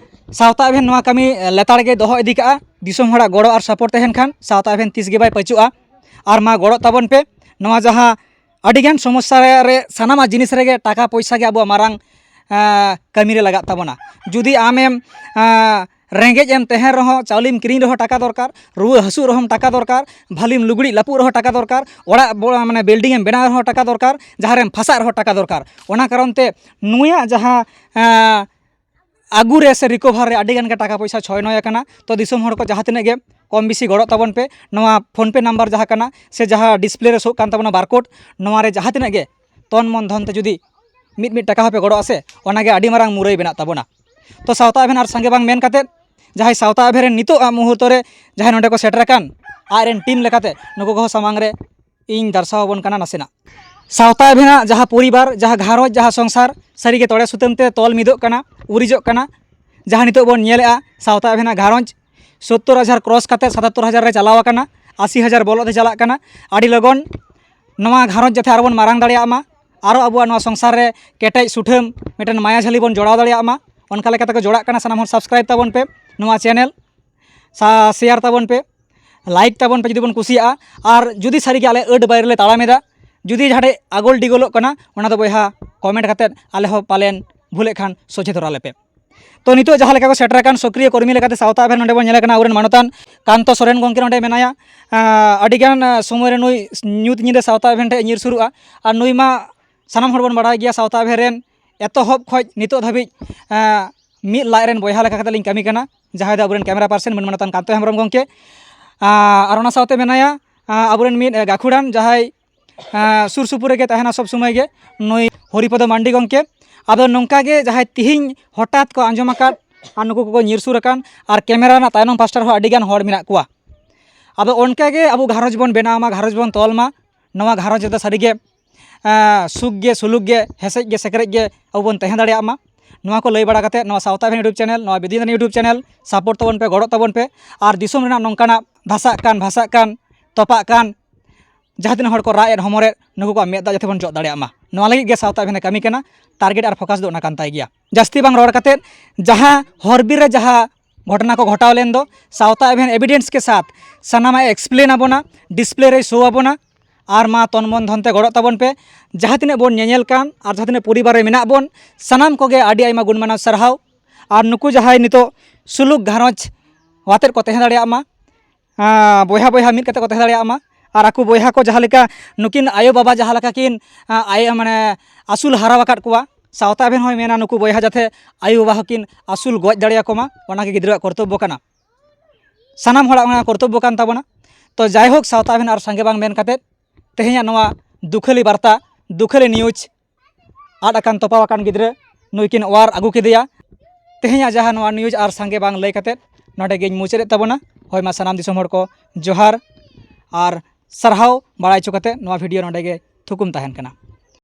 ᱥᱟᱶᱛᱟ ᱮᱵᱷᱮᱱ ᱱᱚᱣᱟ ᱠᱟᱹᱢᱤ ᱞᱮᱛᱟᱲ ᱜᱮ ᱫᱚᱦᱚ ᱤᱫᱤ ᱠᱟᱜᱼᱟ᱾ ᱫᱤᱥᱚᱢ ᱦᱚᱲᱟᱜ ᱜᱚᱲᱚ ᱟᱨ support ᱛᱟᱦᱮᱱ ᱠᱷᱟᱱ ᱥᱟᱶᱛᱟ ᱮᱵᱷᱮᱱ ᱛᱤᱥ ᱜᱮ ᱵᱟᱭ ᱯᱟᱹᱪᱩᱜᱼᱟ᱾ ᱟᱨ ᱢᱟ ᱜᱚᱲᱚᱜ ᱛᱟᱵᱚᱱ ᱯᱮ᱾ ᱱᱚᱣᱟ ᱡᱟᱦᱟᱸ ᱟᱹᱰᱤᱜᱟᱱ ᱥᱚᱢᱚᱥᱥᱟ ᱨᱮ, ᱥᱟᱱᱟᱢᱟᱜ ᱡᱤᱱᱤᱥ ᱨᱮᱜᱮ ᱴᱟᱠᱟ ᱯᱚᱭᱥᱟ ᱜᱮ ᱟᱵᱚᱣᱟᱜ ᱢᱟᱨᱟᱝ, ᱟᱸ, ᱠᱟᱹᱢᱤ ᱨᱮ ᱞᱟᱜᱟᱜ ᱛᱟᱵᱚᱱᱟ᱾ ᱡᱩᱫᱤ ᱟᱢᱮᱢ, ᱟᱸ, ᱨᱮᱸᱜᱮᱡ ᱮᱢ ᱛᱟᱦᱮᱱ ᱨᱮᱦᱚᱸ, ᱪᱟᱣᱞᱮᱢ ᱠᱤᱨᱤᱧ ᱨᱮᱦᱚᱸ ᱴᱟᱠᱟ ᱫᱚᱨᱠᱟᱨ, ᱨᱩᱣᱟᱹ ᱦᱟᱹᱥᱩᱜ ᱨᱮᱦᱚᱸ ᱴᱟᱠᱟ ᱫᱚᱨᱠᱟᱨ, ᱵᱷᱟᱹᱞᱤᱢ ᱞᱩᱜᱽᱲᱤᱡ ᱞᱟᱯᱩᱜ ᱨᱮᱦᱚᱸ ᱴᱟᱠᱟ ᱫᱚᱨᱠᱟᱨ, ᱚᱲᱟᱜ ᱵᱚ-, ᱢᱟᱱᱮ building ᱮᱢ ᱵᱮᱱᱟᱣ ᱨᱮᱦᱚᱸ ᱴᱟᱠᱟ ᱫᱚᱨᱠᱟᱨ, ᱡᱟᱦᱟᱸ ᱨᱮᱢ ᱯᱷᱟᱥᱟᱜ ᱨᱮᱦᱚᱸ ᱴᱟᱠᱟ ᱫᱚᱨᱠᱟᱨ᱾ ᱚᱱᱟ ᱠᱟᱨᱚᱱ ᱛᱮ ᱱᱩᱭᱟᱜ ᱡᱟᱦᱟᱸ, ᱟᱸ, ᱟᱹᱜᱩ ᱨᱮ ᱥᱮ recover ᱨᱮ ᱟᱹᱰᱤ ᱜᱟᱱ ᱜᱮ ᱴᱟᱠᱟ ᱯᱚᱭᱥᱟ ᱪᱷᱚᱭ ᱱᱚᱭ ᱟᱠᱟᱱᱟ᱾ ᱛᱚ ᱫᱤᱥᱚᱢ ᱦᱚᱲ ᱠᱚ ᱡᱟᱦᱟᱸ ᱛᱤᱱᱟᱹᱜ ᱜᱮ ᱠᱚᱢ ᱵᱮᱥᱤ ᱜᱚᱲᱚᱜ ᱛᱟᱵᱚᱱ ᱯᱮ᱾ ᱱᱚᱣᱟ PhonePe number ᱡᱟᱦᱟᱸ ᱠᱟᱱᱟ ᱥᱮ ᱡᱟᱦᱟᱸ display ᱨᱮ ᱥᱳᱜ ᱠᱟᱱ ᱛᱟᱵᱚᱱᱟ barcode, ᱱᱚᱣᱟ ᱨᱮ ᱡᱟᱦᱟᱸ ᱛᱤᱱᱟᱹᱜ ᱜᱮ ᱛᱚᱱ ᱢᱚᱱ ᱫᱷᱚᱱ ᱛᱮ ᱡᱩᱫᱤ ᱢᱤᱫ ᱢᱤᱫ ᱴᱟᱠᱟ ᱦᱚᱸᱯᱮ ᱜᱚᱲᱚᱜᱼᱟ ᱥᱮ, ᱚᱱᱟᱜᱮ ᱟᱹᱰᱤ ᱢᱟᱨᱟᱝ ᱢᱩᱨᱟᱹᱭ ᱵᱮᱱᱟᱜ ᱛᱟᱵᱚᱱᱟ᱾ ᱛᱚ ᱥᱟᱶᱛᱟ ᱮᱵᱷᱮᱱ ᱟᱨ ᱥᱟᱸᱜᱮ ᱵᱟᱝ ᱢᱮᱱ ᱠᱟᱛᱮᱫ, ᱡᱟᱦᱟᱸᱭ ᱥᱟᱶᱛᱟ ᱮᱵᱷᱮᱱ ᱨᱮ ᱱᱤᱛᱚᱜ ᱟᱜ ᱢᱩᱦᱩᱨᱛᱚ ᱨᱮ ᱡᱟᱦᱟᱸᱭ ᱱᱚᱰᱮ ᱠᱚ ᱥᱮᱴᱮᱨ ᱟᱠᱟᱱ, ᱟᱡ ᱨᱮᱱ team ᱞᱮᱠᱟᱛᱮ ᱱᱩᱠᱩ ᱠᱚᱦᱚᱸ ᱥᱟᱢᱟᱝ ᱨᱮ ᱤᱧ ᱫᱟᱨᱥᱟᱣ ᱟᱵᱚᱱ ᱠᱟᱱᱟ ᱱᱟᱥᱮᱱᱟᱜ᱾ ᱥᱟᱶᱛᱟ ᱮᱵᱷᱮᱱᱟᱜ ᱡᱟᱦᱟᱸ ᱯᱚᱨᱤᱵᱟᱨ, ᱡᱟᱦᱟᱸ ᱜᱷᱟᱨᱚᱸᱡᱽ, ᱡᱟᱦᱟᱸ ᱥᱚᱝᱥᱟᱨ, ᱥᱟᱹᱨᱤᱜᱮ ᱛᱚᱲᱮ ᱥᱩᱛᱟᱹᱢ ᱛᱮ ᱛᱚᱞ ᱢᱤᱫᱚᱜ ᱠᱟᱱᱟ, ᱩᱨᱤᱡᱚᱜ ᱠᱟᱱᱟ᱾ ᱡᱟᱦᱟᱸ ᱱᱤᱛᱚᱜ ᱵᱚᱱ ᱧᱮᱞᱮᱜᱼᱟ, ᱥᱟᱶᱛᱟ ᱮᱵᱷᱮᱱᱟᱜ ᱜᱷᱟᱨᱚᱸᱡᱽ ᱥᱳᱛᱛᱳᱨ ᱦᱟᱡᱟᱨ cross ᱠᱟᱛᱮ ᱥᱟᱛᱟᱛᱛᱳᱨ ᱦᱟᱡᱟᱨ ᱨᱮ ᱪᱟᱞᱟᱣ ᱟᱠᱟᱱᱟ, ᱟᱥᱤ ᱦᱟᱡᱟᱨ ᱵᱚᱞᱚᱜ ᱛᱮ ᱪᱟᱞᱟᱜ ᱠᱟᱱᱟ᱾ ᱟᱹᱰᱤ ᱞᱚᱜᱚᱱ ᱱᱚᱣᱟ ᱜᱷᱟᱨᱚᱸᱡᱽ ᱡᱟᱛᱮ ᱟᱨᱚ ᱵᱚᱱ ᱢᱟᱨᱟᱝ ᱫᱟᱲᱮᱭᱟᱜ ᱢᱟ, ᱟᱨᱚ ᱟᱵᱚᱣᱟᱜ ᱱᱚᱣᱟ ᱥᱚᱝᱥᱟᱨ ᱨᱮ ᱠᱮᱴᱮᱡ ᱥᱩᱴᱷᱟᱹᱢ ᱢᱤᱫᱴᱮᱱ ᱢᱟᱭᱟ ᱡᱷᱟᱹᱞᱤ ᱵᱚᱱ ᱡᱚᱲᱟᱣ ᱫᱟᱲᱮᱭᱟᱜ ᱢᱟ᱾ ᱚᱱᱠᱟ ᱞᱮᱠᱟ ᱛᱮᱠᱚ ᱡᱚᱲᱟᱜ ᱠᱟᱱᱟ᱾ ᱥᱟᱱᱟᱢ ᱦᱚᱲ subscribe ᱛᱟᱵᱚᱱ ᱯᱮ ᱱᱚᱣᱟ channel, ᱥᱟ-, share ᱛᱟᱵᱚᱱ ᱯᱮ, like ᱛᱟᱵᱚᱱ ᱯᱮ ᱡᱩᱫᱤ ᱵᱚᱱ ᱠᱩᱥᱤᱭᱟᱜᱼᱟ᱾ ᱟᱨ ᱡᱩᱫᱤ ᱥᱟᱹᱨᱤᱜᱮ ᱟᱞᱮ ᱟᱹᱰ ᱵᱟᱭᱨᱮ ᱞᱮ ᱛᱟᱲᱟᱢ ᱮᱫᱟ, ᱡᱩᱫᱤ ᱡᱟᱦᱟᱸ ᱴᱷᱮᱡ ᱟᱜᱚᱞ ᱰᱤᱜᱚᱞᱚᱜ ᱠᱟᱱᱟ, ᱚᱱᱟ ᱫᱚ ᱵᱚᱭᱦᱟ comment ᱠᱟᱛᱮᱫ ᱟᱞᱮ ᱦᱚᱸ ᱯᱟᱞᱮᱱ ᱵᱷᱩᱞᱮᱫ ᱠᱷᱟᱱ ᱥᱚᱡᱷᱮ ᱫᱷᱚᱨᱟ ᱞᱮᱯᱮ᱾ ᱛᱚ, ᱱᱤᱛᱚᱜ ᱡᱟᱦᱟᱸ ᱞᱮᱠᱟ ᱠᱚ ᱥᱮᱴᱮᱨ ᱟᱠᱟᱱ ᱥᱚᱠᱨᱤᱭᱚ ᱠᱚᱨᱢᱤ ᱞᱮᱠᱟᱛᱮ ᱥᱟᱶᱛᱟ ᱟᱵᱷᱮᱱ, ᱱᱚᱰᱮ ᱵᱚᱱ ᱧᱮᱞᱮ ᱠᱟᱱᱟ ᱟᱵᱚᱨᱮᱱ ᱢᱟᱱᱚᱛᱟᱱ ᱠᱟᱱᱛᱚ ᱥᱚᱨᱮᱱ ᱜᱚᱢᱠᱮ ᱱᱚᱰᱮ ᱢᱮᱱᱟᱭᱟ᱾ ᱟᱸ, ᱟᱹᱰᱤᱜᱟᱱ, ᱟᱸ, ᱥᱚᱢᱚᱭ ᱨᱮ ᱱᱩᱭ ᱧᱩᱛ ᱧᱤᱫᱟᱹ ᱥᱟᱶᱛᱟ ᱟᱵᱷᱮᱱ ᱴᱷᱮᱡ ᱧᱤᱨ ᱥᱩᱨᱩᱜᱼᱟ᱾ ᱟᱨ ᱱᱩᱭ ᱢᱟ ᱥᱟᱱᱟᱢ ᱦᱚᱲ ᱵᱚᱱ ᱵᱟᱲᱟᱭ ᱜᱮᱭᱟ, ᱥᱟᱶᱛᱟ ᱟᱵᱷᱮᱱ ᱨᱮᱱ ᱮᱛᱚᱦᱚᱵ ᱠᱷᱚᱡ ᱱᱤᱛᱚᱜ ᱫᱷᱟᱹᱵᱤᱡ, ᱟᱸ, ᱢᱤᱫ ᱞᱟᱡ ᱨᱮᱱ ᱵᱚᱭᱦᱟ ᱞᱮᱠᱟ ᱠᱟᱛᱮ ᱞᱤᱧ ᱠᱟᱹᱢᱤ ᱠᱟᱱᱟ, ᱡᱟᱦᱟᱸᱭ ᱫᱚ ᱟᱵᱚᱨᱮᱱ camera person ᱢᱟᱹᱱ ᱢᱟᱱᱚᱛᱟᱱ ᱠᱟᱱᱛᱚ ᱦᱮᱢᱵᱨᱚᱢ ᱜᱚᱢᱠᱮ᱾ ᱟᱸ, ᱟᱨ ᱚᱱᱟ ᱥᱟᱶᱛᱮ ᱢᱮᱱᱟᱭᱟ, ᱟᱸ, ᱟᱵᱚᱨᱮᱱ ᱢᱤᱫ, ᱟᱸ, ᱜᱟᱹᱠᱷᱩᱲᱟᱱ, ᱡᱟᱦᱟᱸᱭ ᱟᱸ, ᱥᱩᱨ ᱥᱩᱯᱩᱨ ᱨᱮᱜᱮ ᱛᱟᱦᱮᱱᱟ ᱥᱚᱵ ᱥᱚᱢᱚᱭ ᱜᱮ, ᱱᱩᱭ ᱦᱚᱨᱤᱯᱚᱫᱚ ᱢᱟᱱᱰᱤ ᱜᱚᱢᱠᱮ᱾ ᱟᱫᱚ ᱱᱚᱝᱠᱟ ᱜᱮ ᱡᱟᱦᱟᱸᱭ ᱛᱤᱦᱤᱧ ᱦᱚᱴᱟᱛ ᱠᱚ ᱟᱸᱡᱚᱢ ᱟᱠᱟᱫ ᱟᱨ ᱱᱩᱠᱩ ᱠᱚᱠᱚ ᱧᱤᱨ ᱥᱩᱨ ᱟᱠᱟᱱ, ᱟᱨ camera ᱨᱮᱱᱟᱜ ᱛᱟᱭᱱᱚᱢ ᱯᱟᱥᱴᱟ ᱨᱮᱦᱚᱸ ᱟᱹᱰᱤ ᱜᱟᱱ ᱦᱚᱲ ᱢᱮᱱᱟᱜ ᱠᱚᱣᱟ᱾ ᱟᱫᱚ ᱚᱱᱠᱟ ᱜᱮ ᱟᱵᱚ ᱜᱷᱟᱨᱚᱸᱡᱽ ᱵᱚᱱ ᱵᱮᱱᱟᱣ ᱢᱟ, ᱜᱷᱟᱨᱚᱸᱡᱽ ᱵᱚᱱ ᱛᱚᱞ ᱢᱟ, ᱱᱚᱣᱟ ᱜᱷᱟᱨᱚᱸᱡᱽ ᱨᱮᱫᱚ ᱥᱟᱹᱨᱤᱜᱮ, ᱟᱸ, ᱥᱩᱠ ᱜᱮ, ᱥᱩᱞᱩᱠ ᱜᱮ, ᱦᱮᱸᱥᱮᱡ ᱜᱮ, ᱥᱮᱠᱨᱮᱡ ᱜᱮ ᱟᱵᱚ ᱵᱚᱱ ᱛᱟᱦᱮᱸ ᱫᱟᱲᱮᱭᱟᱜ ᱢᱟ᱾ ᱱᱚᱣᱟ ᱠᱚ ᱞᱟᱹᱭ ᱵᱟᱲᱟ ᱠᱟᱛᱮ ᱱᱚᱣᱟ ᱥᱟᱶᱛᱟ ᱟᱵᱷᱮᱱ YouTube channel, ᱱᱚᱣᱟ Bidu Chandan YouTube channel support ᱛᱟᱵᱚᱱ ᱯᱮ, ᱜᱚᱲᱚᱜ ᱛᱟᱵᱚᱱ ᱯᱮ᱾ ᱟᱨ ᱫᱤᱥᱚᱢ ᱨᱮᱱᱟᱜ ᱱᱚᱝᱠᱟᱱᱟᱜ ᱫᱷᱟᱥᱟᱜ ᱠᱟᱱ, ᱵᱷᱟᱥᱟᱜ ᱠᱟᱱ, ᱛᱚᱯᱟᱜ ᱠᱟᱱ, ᱡᱟᱦᱟᱸ ᱛᱤᱱᱟᱹᱜ ᱦᱚᱲ ᱠᱚ ᱨᱟᱜ ᱮᱫ ᱦᱚᱢᱚᱨᱮᱫ, ᱱᱩᱠᱩ ᱠᱚᱣᱟᱜ ᱢᱮᱫ ᱫᱟᱜ ᱡᱟᱛᱮ ᱵᱚᱱ ᱡᱚᱜ ᱫᱟᱲᱮᱭᱟᱜ ᱢᱟ, ᱱᱚᱣᱟ ᱞᱟᱹᱜᱤᱫ ᱜᱮ ᱥᱟᱶᱛᱟ ᱟᱵᱷᱮᱱᱮ ᱠᱟᱹᱢᱤ ᱠᱟᱱᱟ᱾ Target ᱟᱨ focus ᱫᱚ ᱚᱱᱟ ᱠᱟᱱ ᱛᱟᱭ ᱜᱮᱭᱟ᱾ ᱡᱟᱹᱥᱛᱤ ᱵᱟᱝ ᱨᱚᱲ ᱠᱟᱛᱮᱫ, ᱡᱟᱦᱟᱸ ᱦᱚᱨ ᱵᱤᱨ ᱨᱮ ᱡᱟᱦᱟᱸ ᱜᱷᱚᱴᱚᱱᱟ ᱠᱚ ᱜᱷᱚᱴᱟᱣ ᱞᱮᱱ ᱫᱚ, ᱥᱟᱶᱛᱟ ᱟᱵᱷᱮᱱ evidence ᱠᱮ ᱥᱟᱛᱷ ᱥᱟᱱᱟᱢᱟᱜ ᱮ explain ᱟᱵᱚᱱᱟ, display ᱨᱮᱭ show ᱟᱵᱚᱱᱟ᱾ ᱟᱨ ᱢᱟ ᱛᱚᱱ ᱢᱚᱱ ᱫᱷᱚᱱ ᱛᱮ ᱜᱚᱲᱚᱜ ᱛᱟᱵᱚᱱ ᱯᱮ᱾ ᱡᱟᱦᱟᱸ ᱛᱤᱱᱟᱹᱜ ᱵᱚᱱ ᱧᱮᱧᱮᱞ ᱠᱟᱱ ᱟᱨ ᱡᱟᱦᱟᱸ ᱛᱤᱱᱟᱹᱜ ᱯᱚᱨᱤᱵᱟᱨ ᱨᱮ ᱢᱮᱱᱟᱜ ᱵᱚᱱ, ᱥᱟᱱᱟᱢ ᱠᱚᱜᱮ ᱟᱹᱰᱤ ᱟᱭᱢᱟ ᱜᱩᱱ ᱢᱟᱱᱟᱣ ᱥᱟᱨᱦᱟᱣ᱾ ᱟᱨ ᱱᱩᱠᱩ ᱡᱟᱦᱟᱸᱭ ᱱᱤᱛᱚᱜ ᱥᱩᱞᱩᱠ ᱜᱷᱟᱨᱚᱸᱡᱽ ᱟᱛᱮᱫ ᱠᱚ ᱛᱟᱦᱮᱸ ᱫᱟᱲᱮᱭᱟᱜ ᱢᱟ, ᱟᱸ, ᱵᱚᱭᱦᱟ ᱵᱚᱭᱦᱟ ᱢᱤᱫ ᱠᱟᱛᱮ ᱠᱚ ᱛᱟᱦᱮᱸ ᱫᱟᱲᱮᱭᱟᱜ ᱢᱟ᱾ ᱟᱨ ᱟᱠᱚ ᱵᱚᱭᱦᱟ ᱠᱚ ᱡᱟᱦᱟᱸ ᱞᱮᱠᱟ ᱱᱩᱠᱤᱱ ᱟᱭᱳ ᱵᱟᱵᱟ ᱡᱟᱦᱟᱸ ᱞᱮᱠᱟ ᱠᱤᱱ, ᱟᱸ, ᱟᱭ-, ᱢᱟᱱᱮ ᱟᱹᱥᱩᱞ ᱦᱟᱨᱟ ᱟᱠᱟᱫ ᱠᱚᱣᱟ, ᱥᱟᱶᱛᱟ ᱟᱵᱷᱮᱱ ᱦᱚᱸᱭ ᱢᱮᱱᱟ ᱱᱩᱠᱩ ᱵᱚᱭᱦᱟ ᱡᱟᱛᱮ ᱟᱭᱳ ᱵᱟᱵᱟ ᱦᱚᱸᱠᱤᱱ ᱟᱹᱥᱩᱞ ᱜᱚᱡ ᱫᱟᱲᱮᱭᱟᱠᱚ ᱢᱟ, ᱚᱱᱟᱜᱮ ᱜᱤᱫᱽᱨᱟᱹᱣᱟᱜ ᱠᱚᱨᱛᱚᱵᱽᱵᱚ ᱠᱟᱱᱟ᱾ ᱥᱟᱱᱟᱢ ᱦᱚᱲᱟᱜ ᱚᱱᱟ ᱠᱚᱨᱛᱚᱵᱽᱵᱚ ᱠᱟᱱ ᱛᱟᱵᱚᱱᱟ᱾ ᱛᱚ ᱡᱟᱭᱦᱳᱠ, ᱥᱟᱶᱛᱟ ᱟᱵᱷᱮᱱ ᱟᱨ ᱥᱟᱸᱜᱮ ᱵᱟᱝ ᱢᱮᱱ ᱠᱟᱛᱮᱫ ᱛᱮᱦᱮᱧᱟᱜ ᱱᱚᱣᱟ ᱫᱩᱠᱷᱟᱹᱞᱤ ᱵᱟᱨᱛᱟ, ᱫᱩᱠᱷᱟᱹᱞᱤ news, ᱟᱫ ᱟᱠᱟᱱ ᱛᱚᱯᱟᱣ ᱟᱠᱟᱱ ᱜᱤᱫᱽᱨᱟᱹ ᱱᱩᱭ ᱠᱤᱱ ᱚᱣᱟᱨ ᱟᱹᱜᱩ ᱠᱮᱫᱮᱭᱟ᱾ ᱛᱮᱦᱮᱧᱟᱜ ᱡᱟᱦᱟᱸ ᱱᱚᱣᱟ news ᱟᱨ ᱥᱟᱸᱜᱮ ᱵᱟᱝ ᱞᱟᱹᱭ ᱠᱟᱛᱮᱫ ᱱᱚᱰᱮ ᱜᱤᱧ ᱢᱩᱪᱟᱹᱫ ᱮᱫ ᱛᱟᱵᱚᱱᱟ᱾ ᱦᱳᱭ ᱢᱟ, ᱥᱟᱱᱟᱢ ᱫᱤᱥᱚᱢ ᱦᱚᱲ ᱠᱚ ᱡᱚᱦᱟᱨ ᱟᱨ ᱥᱟᱨᱦᱟᱣ ᱵᱟᱲᱟᱭ ᱦᱚᱪᱚ ᱠᱟᱛᱮᱫ ᱱᱚᱣᱟ video ᱱᱚᱰᱮ ᱜᱮ ᱛᱷᱩᱠᱩᱢ ᱛᱟᱦᱮᱱ ᱠᱟᱱᱟ᱾